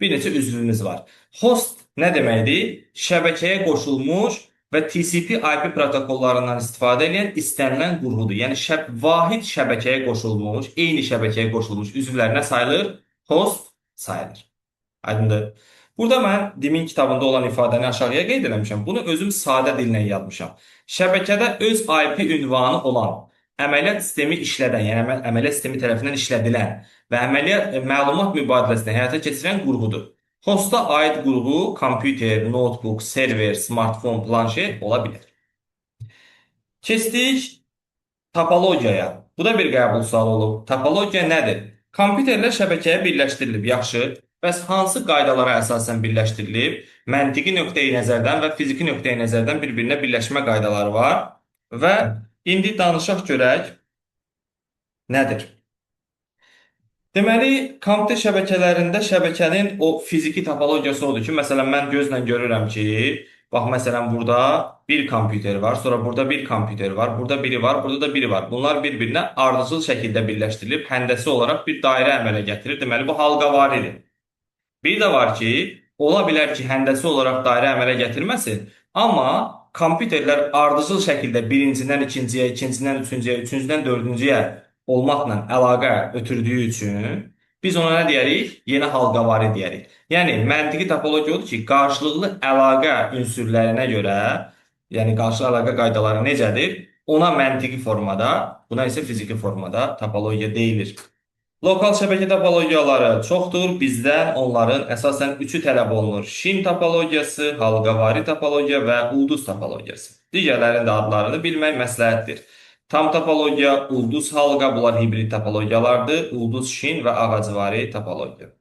bir neçə üzvümüz var. Host nə deməkdir? Şəbəkəyə qoşulmuş və TCP/IP protokollarından istifadə edən istənilən qurğudur. Yəni vahid şəbəkəyə qoşulmuş, eyni şəbəkəyə qoşulmuş üzvlər nə sayılır? Host sayılır. Aydındır. Burada mən DİMİN kitabında olan ifadəni aşağıya qeyd eləmişəm. Bunu özüm sadə dillə yazmışam. Şəbəkədə öz IP ünvanı olan, əməliyyat sistemi işlədən, yəni əməliyyat sistemi tərəfindən işlədilən və əməliyyat məlumat mübadiləsini həyata keçirən qurğudur. Hosta aid qurğu kompüter, notebook, server, smartfon, planşet ola bilər. Keçdik topologiyaya. Bu da bir qəbul sualı olub. Topologiya nədir? Kompüterlər şəbəkəyə birləşdirilib. Yaxşı. Bəs hansı qaydalara əsasən birləşdirilib? Məntiqi nöqteyi nəzərdən və fiziki nöqteyi nəzərdən bir-birinə birləşmə qaydaları var. Və indi danışaq görək nədir? Deməli, kompüter şəbəkələrində şəbəkənin o fiziki topologiyası odur ki, məsələn, mən gözlə görürəm ki, bax, məsələn, burada bir kompüter var, sonra burada bir kompüter var, burada biri var, burada da biri var. Bunlar bir-birinə ardıcıl şəkildə birləşdirilib, həndəsi olaraq bir dairə əmələ gətirir. Deməli, bu halqavaridir. Bir də var ki, ola bilər ki, həndəsi olaraq dairə əmələ gətirməsin, amma kompüterlər ardıcıl şəkildə birincindən ikinciyə, ikincidən üçüncüyə, üçüncüdən dördüncüyə olmaqla əlaqə ötürdüyü üçün biz ona nə deyərik? Yenə halqavari deyərik. Yəni, məntiqi topologiya odur ki, qarşılıqlı əlaqə ünsürlərinə görə, yəni qarşılıqlı əlaqə qaydaları necədir? Ona məntiqi formada, buna isə fiziki formada topologiya deyilir. Lokal şəbəkə topologiyaları çoxdur. Bizdən onların əsasən üçü tələb olunur. Şin topologiyası, halqavari topologiya və ulduz topologiyası. Digərlərinin də adlarını bilmək məsləhətdir. Tam topologiya, ulduz halqa, bunlar hibrid topologiyalardır. Ulduz şin və ağacvari topologiya.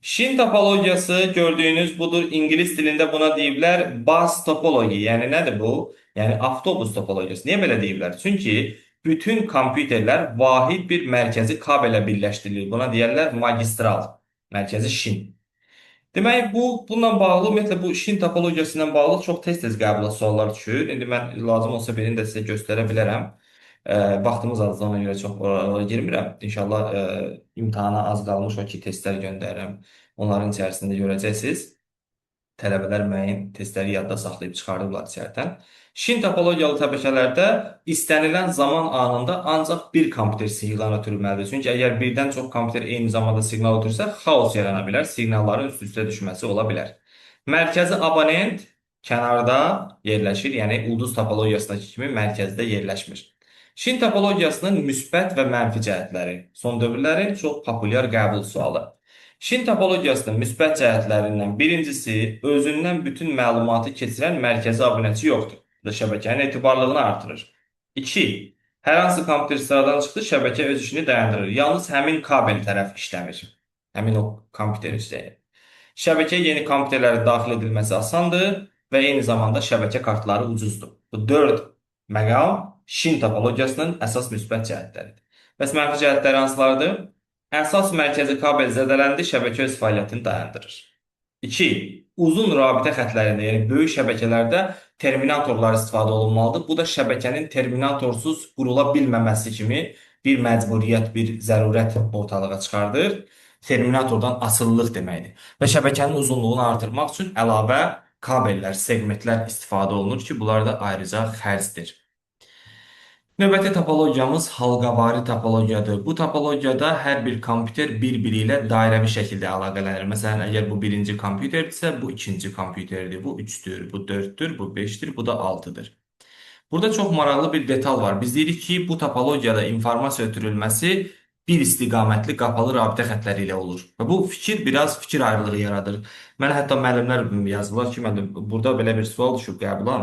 Şin topologiyası gördüyünüz budur. İngilis dilində buna deyiblər bus topology. Yəni nədir bu? Yəni avtobus topologiyası. Niyə belə deyiblər? Çünki bütün kompüterlər vahid bir mərkəzi kabelə birləşdirilir. Buna deyərlər magistral, mərkəzi şin. Demək, bununla bağlı, ümumiyyətlə bu şin topologiyası ilə bağlı çox tez-tez qəbula suallar düşür. İndi mən lazım olsa birini də sizə göstərə bilərəm. Vaxtımız azdır, ona görə çox oralara girmirəm. İnşallah imtahana az qalmış o ki, testlər göndərirəm. Onların içərisində görəcəksiniz. Tələbələr müəyyən testləri yadda saxlayıb çıxardıblar içəridən. Şin topologiyalı təbəqələrdə istənilən zaman anında ancaq bir kompüter siqnal ötürülməlidir. Çünki əgər birdən çox kompüter eyni zamanda siqnal ötürsə, xaos yarana bilər, siqnalların üst-üstə düşməsi ola bilər. Mərkəzi abonent kənarda yerləşir, yəni ulduz topologiyasındakı kimi mərkəzdə yerləşmir. Şin topologiyasının müsbət və mənfi cəhətləri son dövrlərin çox populyar qəbul sualı. Şin topologiyasının müsbət cəhətlərindən birincisi, özündən bütün məlumatı keçirən mərkəzi abunəçi yoxdur. Bu da şəbəkənin etibarlılığını artırır. 2. Hər hansı kompüter sıradan çıxdı, şəbəkə öz işini dayandırır. Yalnız həmin kabel tərəf işləmir. Həmin o kompüter işləyir. Şəbəkəyə yeni kompüterlərin daxil edilməsi asandır və eyni zamanda şəbəkə kartları ucuzdur. Bu 4 məqam şin topologiyasının əsas müsbət cəhətləridir. Bəs mənfi cəhətləri hansılardır? Əsas mərkəzi kabel zədələndi, şəbəkə öz fəaliyyətini dayandırır. 2. Uzun rabitə xətlərində, yəni böyük şəbəkələrdə terminatorlar istifadə olunmalıdır. Bu da şəbəkənin terminatorsuz qurula bilməməsi kimi bir məcburiyyət, bir zərurət ortalığa çıxardır. Terminatordan asılılıq deməkdir. Və şəbəkənin uzunluğunu artırmaq üçün əlavə kabellər, segmentlər istifadə olunur ki, bunlar da ayrıca xərcdir. Növbəti topologiyamız halqavari topologiyadır. Bu topologiyada hər bir kompüter bir-biri ilə dairəvi şəkildə əlaqələnir. Məsələn, əgər bu birinci kompüterdirsə, bu ikinci kompüterdir, bu 3-dür, bu 4-dür, bu 5-dir, bu da 6-dır. Burada çox maraqlı bir detal var. Biz deyirik ki, bu topologiyada informasiya ötürülməsi bir istiqamətli qapalı rabitə xətləri ilə olur. Və bu fikir biraz fikir ayrılığı yaradır. Mənə hətta müəllimlər yazdılar ki, müəllim, burada belə bir sual düşüb qəbula.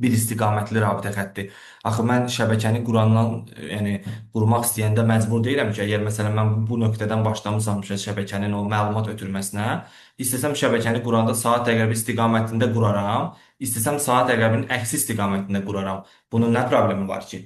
Bir istiqamətli rabitə xətti. Axı mən şəbəkəni qurandan, yəni qurmaq istəyəndə məcbur deyiləm ki, əgər məsələn mən bu nöqtədən başlamışam şəbəkənin o məlumat ötürməsinə, istəsəm şəbəkəni quranda saat əqrəbi istiqamətində quraram, istəsəm saat əqrəbinin əksi istiqamətində quraram. Bunun nə problemi var ki?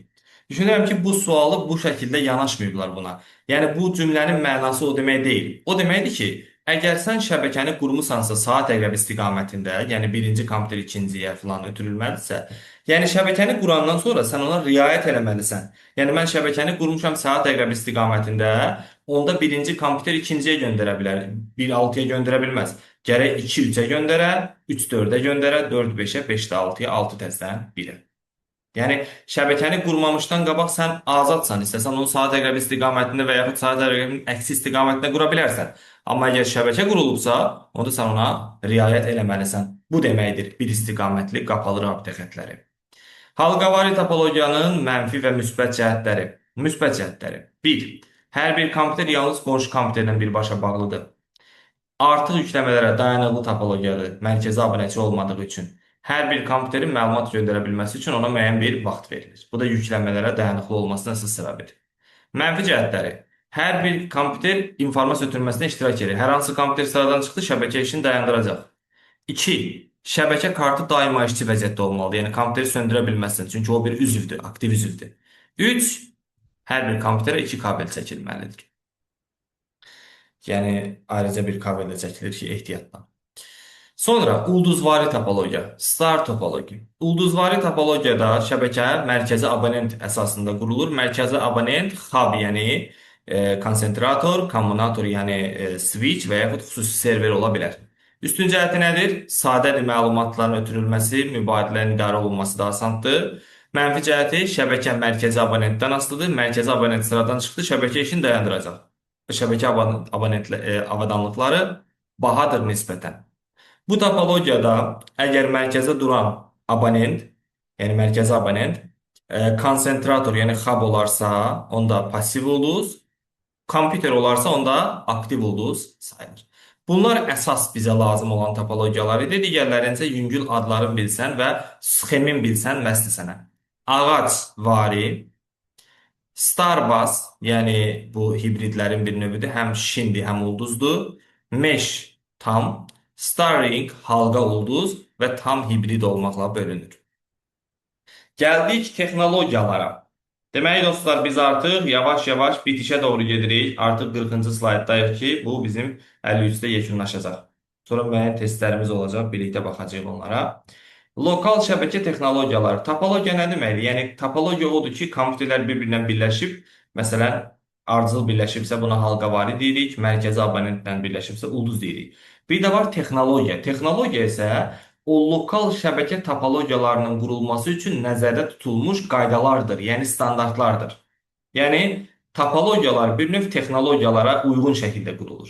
Düşünürəm ki, bu sualı bu şəkildə yanaşmayıblar buna. Yəni bu cümlənin mənası o demək deyil. O deməkdir ki, əgər sən şəbəkəni qurmusansa saat əqrəbi istiqamətində, yəni birinci kompüter ikinciyə falan ötürülməlidirsə, yəni şəbəkəni qurandan sonra sən ona riayət eləməlisən. Yəni mən şəbəkəni qurmuşam saat əqrəbi istiqamətində, onda birinci kompüter ikinciyə göndərə bilər, 1-6-ya göndərə bilməz. Gərək 2-3-ə göndərə, 3-4-ə göndərə, 4-5-ə, 5-6-ya, 6 təzdən 1-ə. Yəni şəbəkəni qurmamışdan qabaq sən azadsan. İstəsən onu saat əqrəbi istiqamətində və yaxud saat əqrəbinin əksi istiqamətində qura bilərsən. Amma əgər şəbəkə qurulubsa, onda sən ona riayət eləməlisən. Bu deməkdir bir istiqamətli qapalı rabitə xətləri. Halqavari topologiyanın mənfi və müsbət cəhətləri. Müsbət cəhətləri. 1. Hər bir kompüter yalnız qonşu kompüterlə birbaşa bağlıdır. Artıq yükləmələrə dayanıqlı topologiyadır, mərkəzi abunəçi olmadığı üçün. Hər bir kompüterin məlumat göndərə bilməsi üçün ona müəyyən bir vaxt verilir. Bu da yüklənmələrə dayanıqlı olmasının əsas səbəbidir. Mənfi cəhətləri. Hər bir kompüter informasiya ötürməsinə iştirak edir. Hər hansı kompüter sıradan çıxdı, şəbəkə işini dayandıracaq. 2. Şəbəkə kartı daima işçi vəziyyətdə olmalıdır. Yəni kompüteri söndürə bilməzsən. Çünki o bir üzvdür, aktiv üzvdür. 3. Hər bir kompüterə 2 kabel çəkilməlidir. Yəni ayrıca bir kabel də çəkilir ki, ehtiyatla. Sonra ulduzvari topologiya, star topologi. Ulduzvari topologiyada şəbəkə mərkəzi abonent əsasında qurulur. Mərkəzi abonent hub, yəni konsentrator, kommunator, yəni switch və yaxud xüsusi server ola bilər. Üstün cəhəti nədir? Sadədir məlumatların ötürülməsi, mübadilənin idarə olunması da asandır. Mənfi cəhəti şəbəkə mərkəzi abonentdən asılıdır. Mərkəzi abonent sıradan çıxdı, şəbəkə işini dayandıracaq. Şəbəkə avadanlıqları bahadır nisbətən. Bu topologiyada əgər mərkəzdə duran abonent, yəni mərkəzi abonent, konsentrator, yəni hub olarsa, onda pasiv ulduz, kompüter olarsa, onda aktiv ulduz sayılır. Bunlar əsas bizə lazım olan topologiyalar idi. Digərlərinin isə yüngül adlarını bilsən və sxemin bilsən bəsdir sənə. Ağacvari, Starbus, yəni bu hibridlərin bir növüdür. Həm şindir, həm ulduzdur. Mesh tam, Starring halqa ulduz və tam hibrid olmaqla bölünür. Gəldik texnologiyalara. Deməli dostlar, biz artıq yavaş-yavaş bitişə doğru gedirik. Artıq 40-cı slayddayıq ki, bu bizim 53-də yekunlaşacaq. Sonra müəyyən testlərimiz olacaq, birlikdə baxacağıq onlara. Lokal şəbəkə texnologiyaları. Topologiya nə deməkdir? Yəni topologiya odur ki, kompüterlər bir-birindən birləşib, məsələn, ardıcıl birləşibsə buna halqavari deyirik, mərkəzi abonentlə birləşibsə ulduz deyirik. Bir də var texnologiya. Texnologiya isə o lokal şəbəkə topologiyalarının qurulması üçün nəzərdə tutulmuş qaydalardır, yəni standartlardır. Yəni topologiyalar bir növ texnologiyalara uyğun şəkildə qurulur.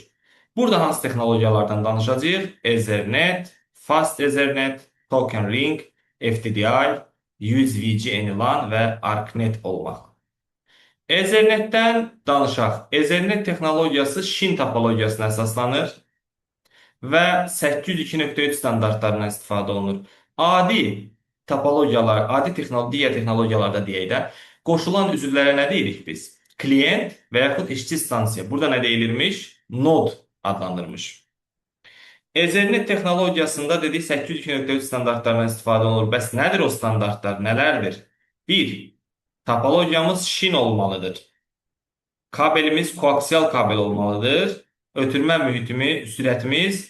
Burada hansı texnologiyalardan danışacağıq? Ethernet, Fast Ethernet, Token Ring, FDDI, USVG-LAN və ARCnet olmaqla. Ethernetdən danışaq. Ethernet texnologiyası şin topologiyasına əsaslanır və 802.3 standartlarından istifadə olunur. Adi topologiyalar, adi digər texnologiyalarda deyək də, qoşulan üzvlərə nə deyirik biz? Klient və yaxud işçi stansiya. Burada nə deyilirmiş? Node adlandırmış. Ethernet texnologiyasında dedik 802.3 standartlarından istifadə olunur. Bəs nədir o standartlar? Nələrdir? 1. Topologiyamız şin olmalıdır. Kabelimiz koaksial kabel olmalıdır. Ötürmə mühitimi, sürətimiz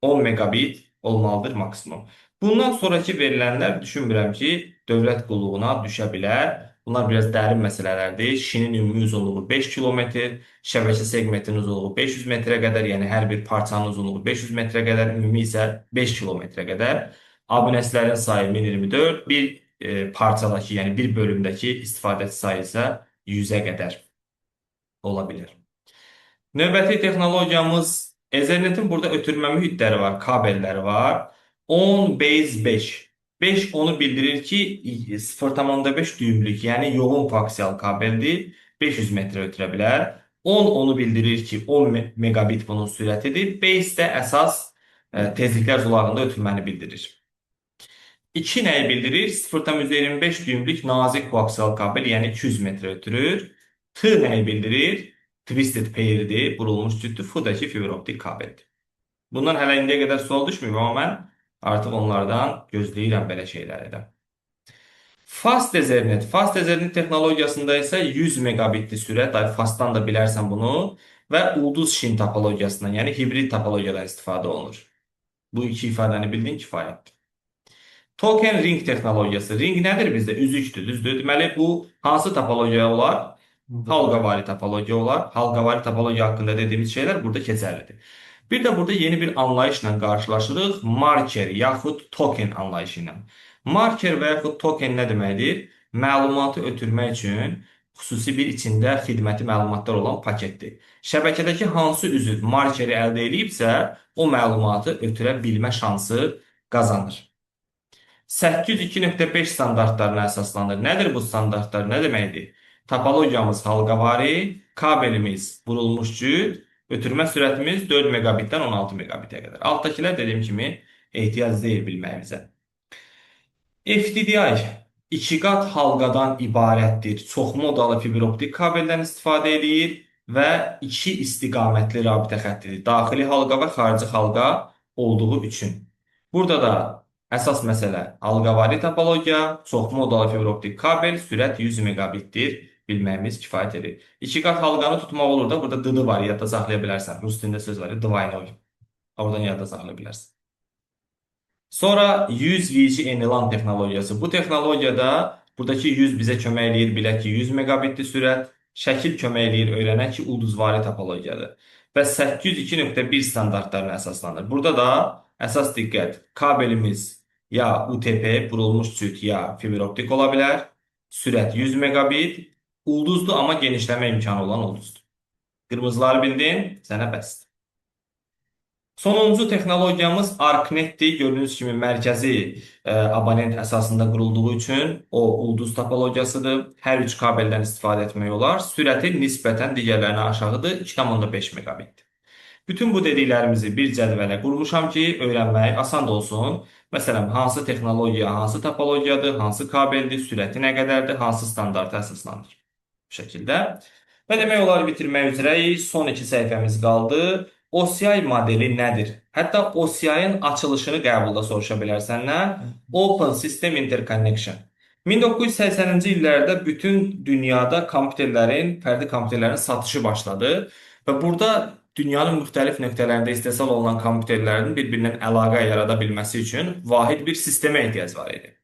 10 megabit olmalıdır maksimum. Bundan sonraki verilənlər düşünmürəm ki, dövlət qulluğuna düşə bilər. Bunlar biraz dərin məsələlərdir. Şinin ümumi uzunluğu 5 kilometr, şəbəkə segmentinin uzunluğu 500 metrə qədər, yəni hər bir parçanın uzunluğu 500 metrə qədər, ümumi isə 5 kilometrə qədər. Abunəçilərin sayı 1024, bir parçadakı, yəni bir bölümdəki istifadəçi sayı isə 100-ə qədər ola bilər. Növbəti texnologiyamız Ethernet-in burada ötürmə mühitləri var, kabelləri var. 10 base 5. 5 onu bildirir ki 0,5 düyümlük, yəni yoğun koaksial kabeldir. 500 metrə ötürə bilər. 10 onu bildirir ki 10 megabit bunun sürətidir. Base də əsas tezliklər zolağında ötürməni bildirir. 2 nəyi bildirir? 0,25 düyümlük nazik koaksial kabel, yəni 200 metrə ötürür. T nəyi bildirir? Twisted pair'dir, burulmuş cütdür. F da ki fiber optik kabeldir. Bundan hələ indiyə qədər sual düşməyib, amma mən artıq onlardan gözləyirəm belə şeyləri də. Fast Ethernet. Fast Ethernet texnologiyasında isə 100 megabitli sürət, ay Fast'tan da bilərsən bunu və ulduz şin topologiyasından, yəni hibrid topologiyadan istifadə olunur. Bu iki ifadəni bildin kifayətdir. Token ring texnologiyası. Ring nədir bizdə? Üzükdür, düzdür? Deməli, bu hansı topologiya olar? Halqavari topologiya olar. Halqavari topologiya haqqında dediyimiz şeylər burada keçərlidir. Bir də burada yeni bir anlayışla qarşılaşırıq. Marker yaxud token anlayışı ilə. Marker və yaxud token nə deməkdir? Məlumatı ötürmək üçün xüsusi bir içində xidməti məlumatlar olan paketdir. Şəbəkədəki hansı üzv markeri əldə eləyibsə, o məlumatı ötürə bilmə şansı qazanır. 802.5 standartlarına əsaslanır. Nədir bu standartlar? Nə deməkdir? Topologiyamız halqavari, kabelimiz vurulmuş cüt, ötürmə sürətimiz 4 megabitdən 16 megabitə qədər. Altdakılar dediyim kimi ehtiyac deyil bilməyimizə. FDDI iki qat halqadan ibarətdir. Çoxmodalı fiber optik kabeldən istifadə eləyir və iki istiqamətli rabitə xəttidir. Daxili halqa və xarici halqa olduğu üçün. Burada da əsas məsələ halqavari topologiya, çoxmodalı fiber optik kabel, sürət 100 megabitdir. Bilməyimiz kifayət edir. İki qat halqanı tutmaq olur da, burada DD var, yadda saxlaya bilərsən. Rus dilində söz var, dvaynoy. Oradan yadda saxlaya bilərsən. Sonra 100 VG LAN texnologiyası. Bu texnologiyada buradakı 100 bizə kömək eləyir, bilək ki 100 megabitli sürət, şəkil kömək eləyir, öyrənək ki ulduzvari topologiyadır. Və 802.1 standartlarına əsaslanır. Burada da əsas diqqət, kabelimiz ya UTP, vurulmuş cüt, ya fiber optik ola bilər. Sürət 100 megabit, ulduzdur, amma genişləmə imkanı olan ulduzdur. Qırmızıları bildin, sənə bəsdir. Sonuncu texnologiyamız ArcNet-dir. Gördüyünüz kimi mərkəzi abonent əsasında qurulduğu üçün o ulduz topologiyasıdır. Hər üç kabeldən istifadə etmək olar. Sürəti nisbətən digərlərinə aşağıdır, 2,5 megabitdir. Bütün bu dediklərimizi bir cədvələ qurmuşam ki, öyrənmək asan da olsun. Məsələn, hansı texnologiya, hansı topologiyadır, hansı kabeldir, sürəti nə qədərdir, hansı standarta əsaslanır. Bu şəkildə. Və demək olar bitirmək üzrəyik. Son iki səhifəmiz qaldı. OCI modeli nədir? Hətta OCI-ın açılışını qəbulda soruşa bilər səndən. Open System Interconnection. 1980-ci illərdə bütün dünyada kompüterlərin, fərdi kompüterlərin satışı başladı və burada dünyanın müxtəlif nöqtələrində istehsal olunan kompüterlərin bir-birindən əlaqə yarada bilməsi üçün vahid bir sistemə ehtiyac var idi.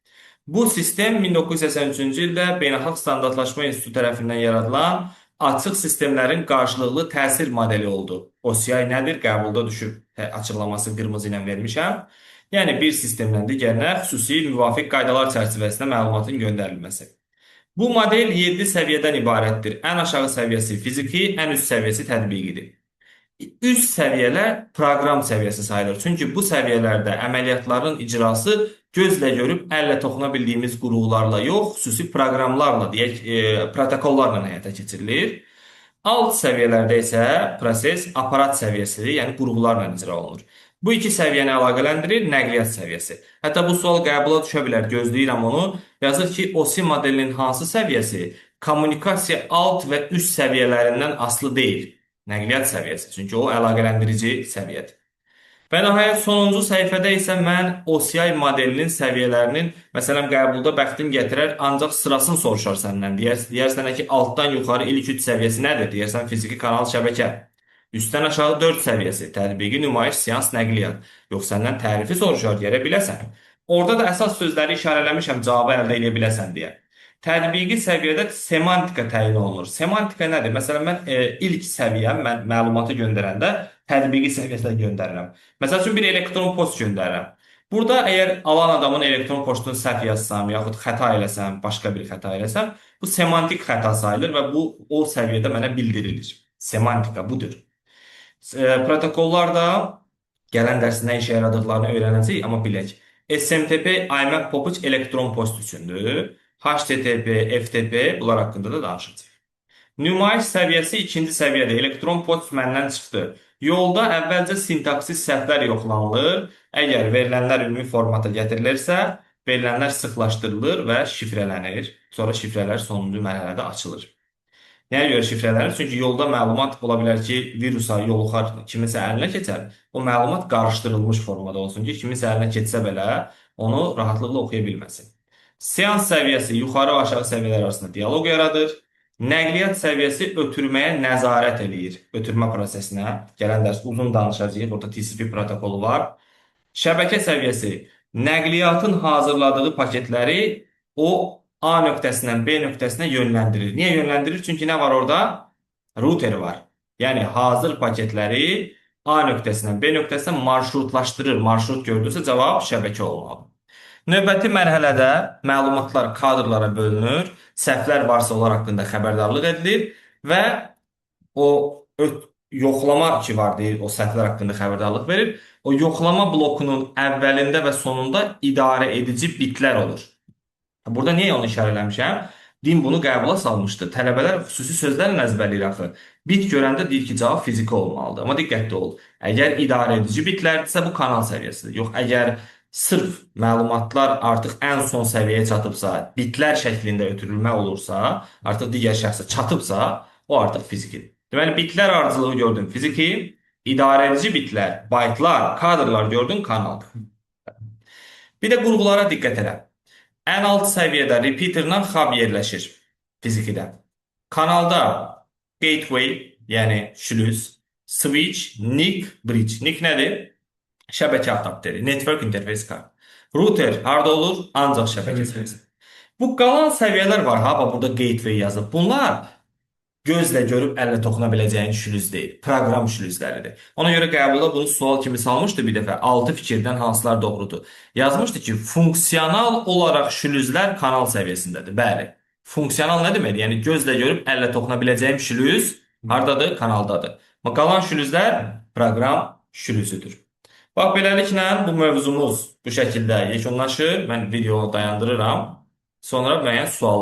Bu sistem 1983-cü ildə Beynəlxalq Standartlaşma İnstitutu tərəfindən yaradılan açıq sistemlərin qarşılıqlı təsir modeli oldu. OCI nədir? Qəbulda düşüb, açıqlaması qırmızı ilə vermişəm. Yəni bir sistemdən digərinə xüsusi müvafiq qaydalar çərçivəsində məlumatın göndərilməsi. Bu model 7 səviyyədən ibarətdir. Ən aşağı səviyyəsi fiziki, ən üst səviyyəsi tətbiqidir. Üst səviyyələr proqram səviyyəsi sayılır. Çünki bu səviyyələrdə əməliyyatların icrası gözlə görüb əllə toxuna bildiyimiz qurğularla yox, xüsusi proqramlarla, deyək, protokollarla həyata keçirilir. Alt səviyyələrdə isə proses aparat səviyyəsidir, yəni qurğularla icra olunur. Bu iki səviyyəni əlaqələndirir nəqliyyat səviyyəsi. Hətta bu sual qəbula düşə bilər, gözləyirəm onu. Yazır ki, OSI modelinin hansı səviyyəsi kommunikasiya alt və üst səviyyələrindən asılı deyil. Nəqliyyat səviyyəsi. Çünki o əlaqələndirici səviyyədir. Və nəhayət sonuncu səhifədə isə mən OCI modelinin səviyyələrinin, məsələn, qəbulda bəxtin gətirər, ancaq sırasını soruşar səndən. Deyər sənə ki, altdan yuxarı ilk 3 səviyyəsi nədir? Deyərsən fiziki kanal şəbəkə. Üstdən aşağı 4 səviyyəsi, tətbiqi, nümayiş, seans, nəqliyyat. Yox, səndən tərifi soruşar, gərək biləsən. Orada da əsas sözləri işarələmişəm, cavabı əldə edə biləsən deyə. Tətbiqi səviyyədə semantika təyin olunur. Semantika nədir? Məsələn, mən ilk səviyyəm, mən məlumatı göndərəndə tətbiqi səviyyəsinə göndərirəm. Məsəl üçün, bir elektron post göndərirəm. Burada əgər alan adamın elektron postunu səhv yazsam, yaxud xəta eləsəm, başqa bir xəta eləsəm, bu semantik xəta sayılır və bu o səviyyədə mənə bildirilir. Semantika budur. Protokollar da gələn dərs nə işə yaradıqlarını öyrənəcəyik, amma bilək. SMTP, IMAP, POP3 elektron post üçündür. HTTP, FTP bunlar haqqında da danışacağıq. Nümayiş səviyyəsi ikinci səviyyədir. Elektron post məndən çıxdı. Yolda əvvəlcə sintaksis səhvlər yoxlanılır. Əgər verilənlər ümumi formata gətirilirsə, verilənlər sıxlaşdırılır və şifrələnir. Sonra şifrələr sonuncu mərhələdə açılır. Nəyə görə şifrələnir? Çünki yolda məlumat ola bilər ki, virusa yoluxar, kiminsə əlinə keçər. O məlumat qarışdırılmış formada olsun ki, kiminsə əlinə keçsə belə onu rahatlıqla oxuya bilməsin. Seans səviyyəsi yuxarı və aşağı səviyyələr arasında dialoq yaradır. Nəqliyyat səviyyəsi ötürməyə nəzarət eləyir. Ötürmə prosesinə. Gələn dərs uzun danışacağıq. Orada TCP protokolu var. Şəbəkə səviyyəsi nəqliyyatın hazırladığı paketləri o A nöqtəsindən B nöqtəsinə yönləndirir. Niyə yönləndirir? Çünki nə var orada? Router var. Yəni hazır paketləri A nöqtəsindən B nöqtəsinə marşrutlaşdırır. Marşrut gördünüzsə cavab şəbəkə olmalıdır. Növbəti mərhələdə məlumatlar kadrlara bölünür, səhvlər varsa onlar haqqında xəbərdarlıq edilir və o yoxlama ki var deyir, o səhvlər haqqında xəbərdarlıq verir. O yoxlama blokunun əvvəlində və sonunda idarə edici bitlər olur. Burada niyə onu işarələmişəm? Din bunu qəbula salmışdı. Tələbələr xüsusi sözlərlə əzbərləyir axı. Bit görəndə deyir ki, cavab fiziki olmalıdır. Amma diqqətli ol. Əgər idarə edici bitlərdirsə, bu kanal səviyyəsidir. Yox, əgər sırf məlumatlar artıq ən son səviyyəyə çatıbsa, bitlər şəklində ötürülmə olursa, artıq digər şəxsə çatıbsa, o artıq fizikidir. Deməli, bitlər ardıcılığı gördün fiziki, idarə edici bitlər, baytlar, kadrlar gördün kanaldır. Bir də qurğulara diqqət elə. Ən alt səviyyədə repeaterlə hub yerləşir fizikidə. Kanalda gateway, yəni şlüz, switch, NIC, bridge. NIC nədir? Şəbəkə adapteri, Network Interface Card. Router harda olur? Ancaq şəbəkə səviyyəsində. Bu qalan səviyyələr var ha, bax burada gateway yazıb. Bunlar gözlə görüb əllə toxuna biləcəyin şlüz deyil, proqram şlüzləridir. Ona görə qəbulda bunu sual kimi salmışdı bir dəfə. 6 fikirdən hansılar doğrudur? Yazmışdı ki, funksional olaraq şlüzlər kanal səviyyəsindədir. Bəli. Funksional nə deməkdir? Yəni gözlə görüb əllə toxuna biləcəyim şlüz hardadır? Kanaldadır. Amma qalan şlüzlər proqram şlüzüdür. Bax, beləliklə bu mövzumuz bu şəkildə yekunlaşır. Mən videonu dayandırıram. Sonra müəyyən suallar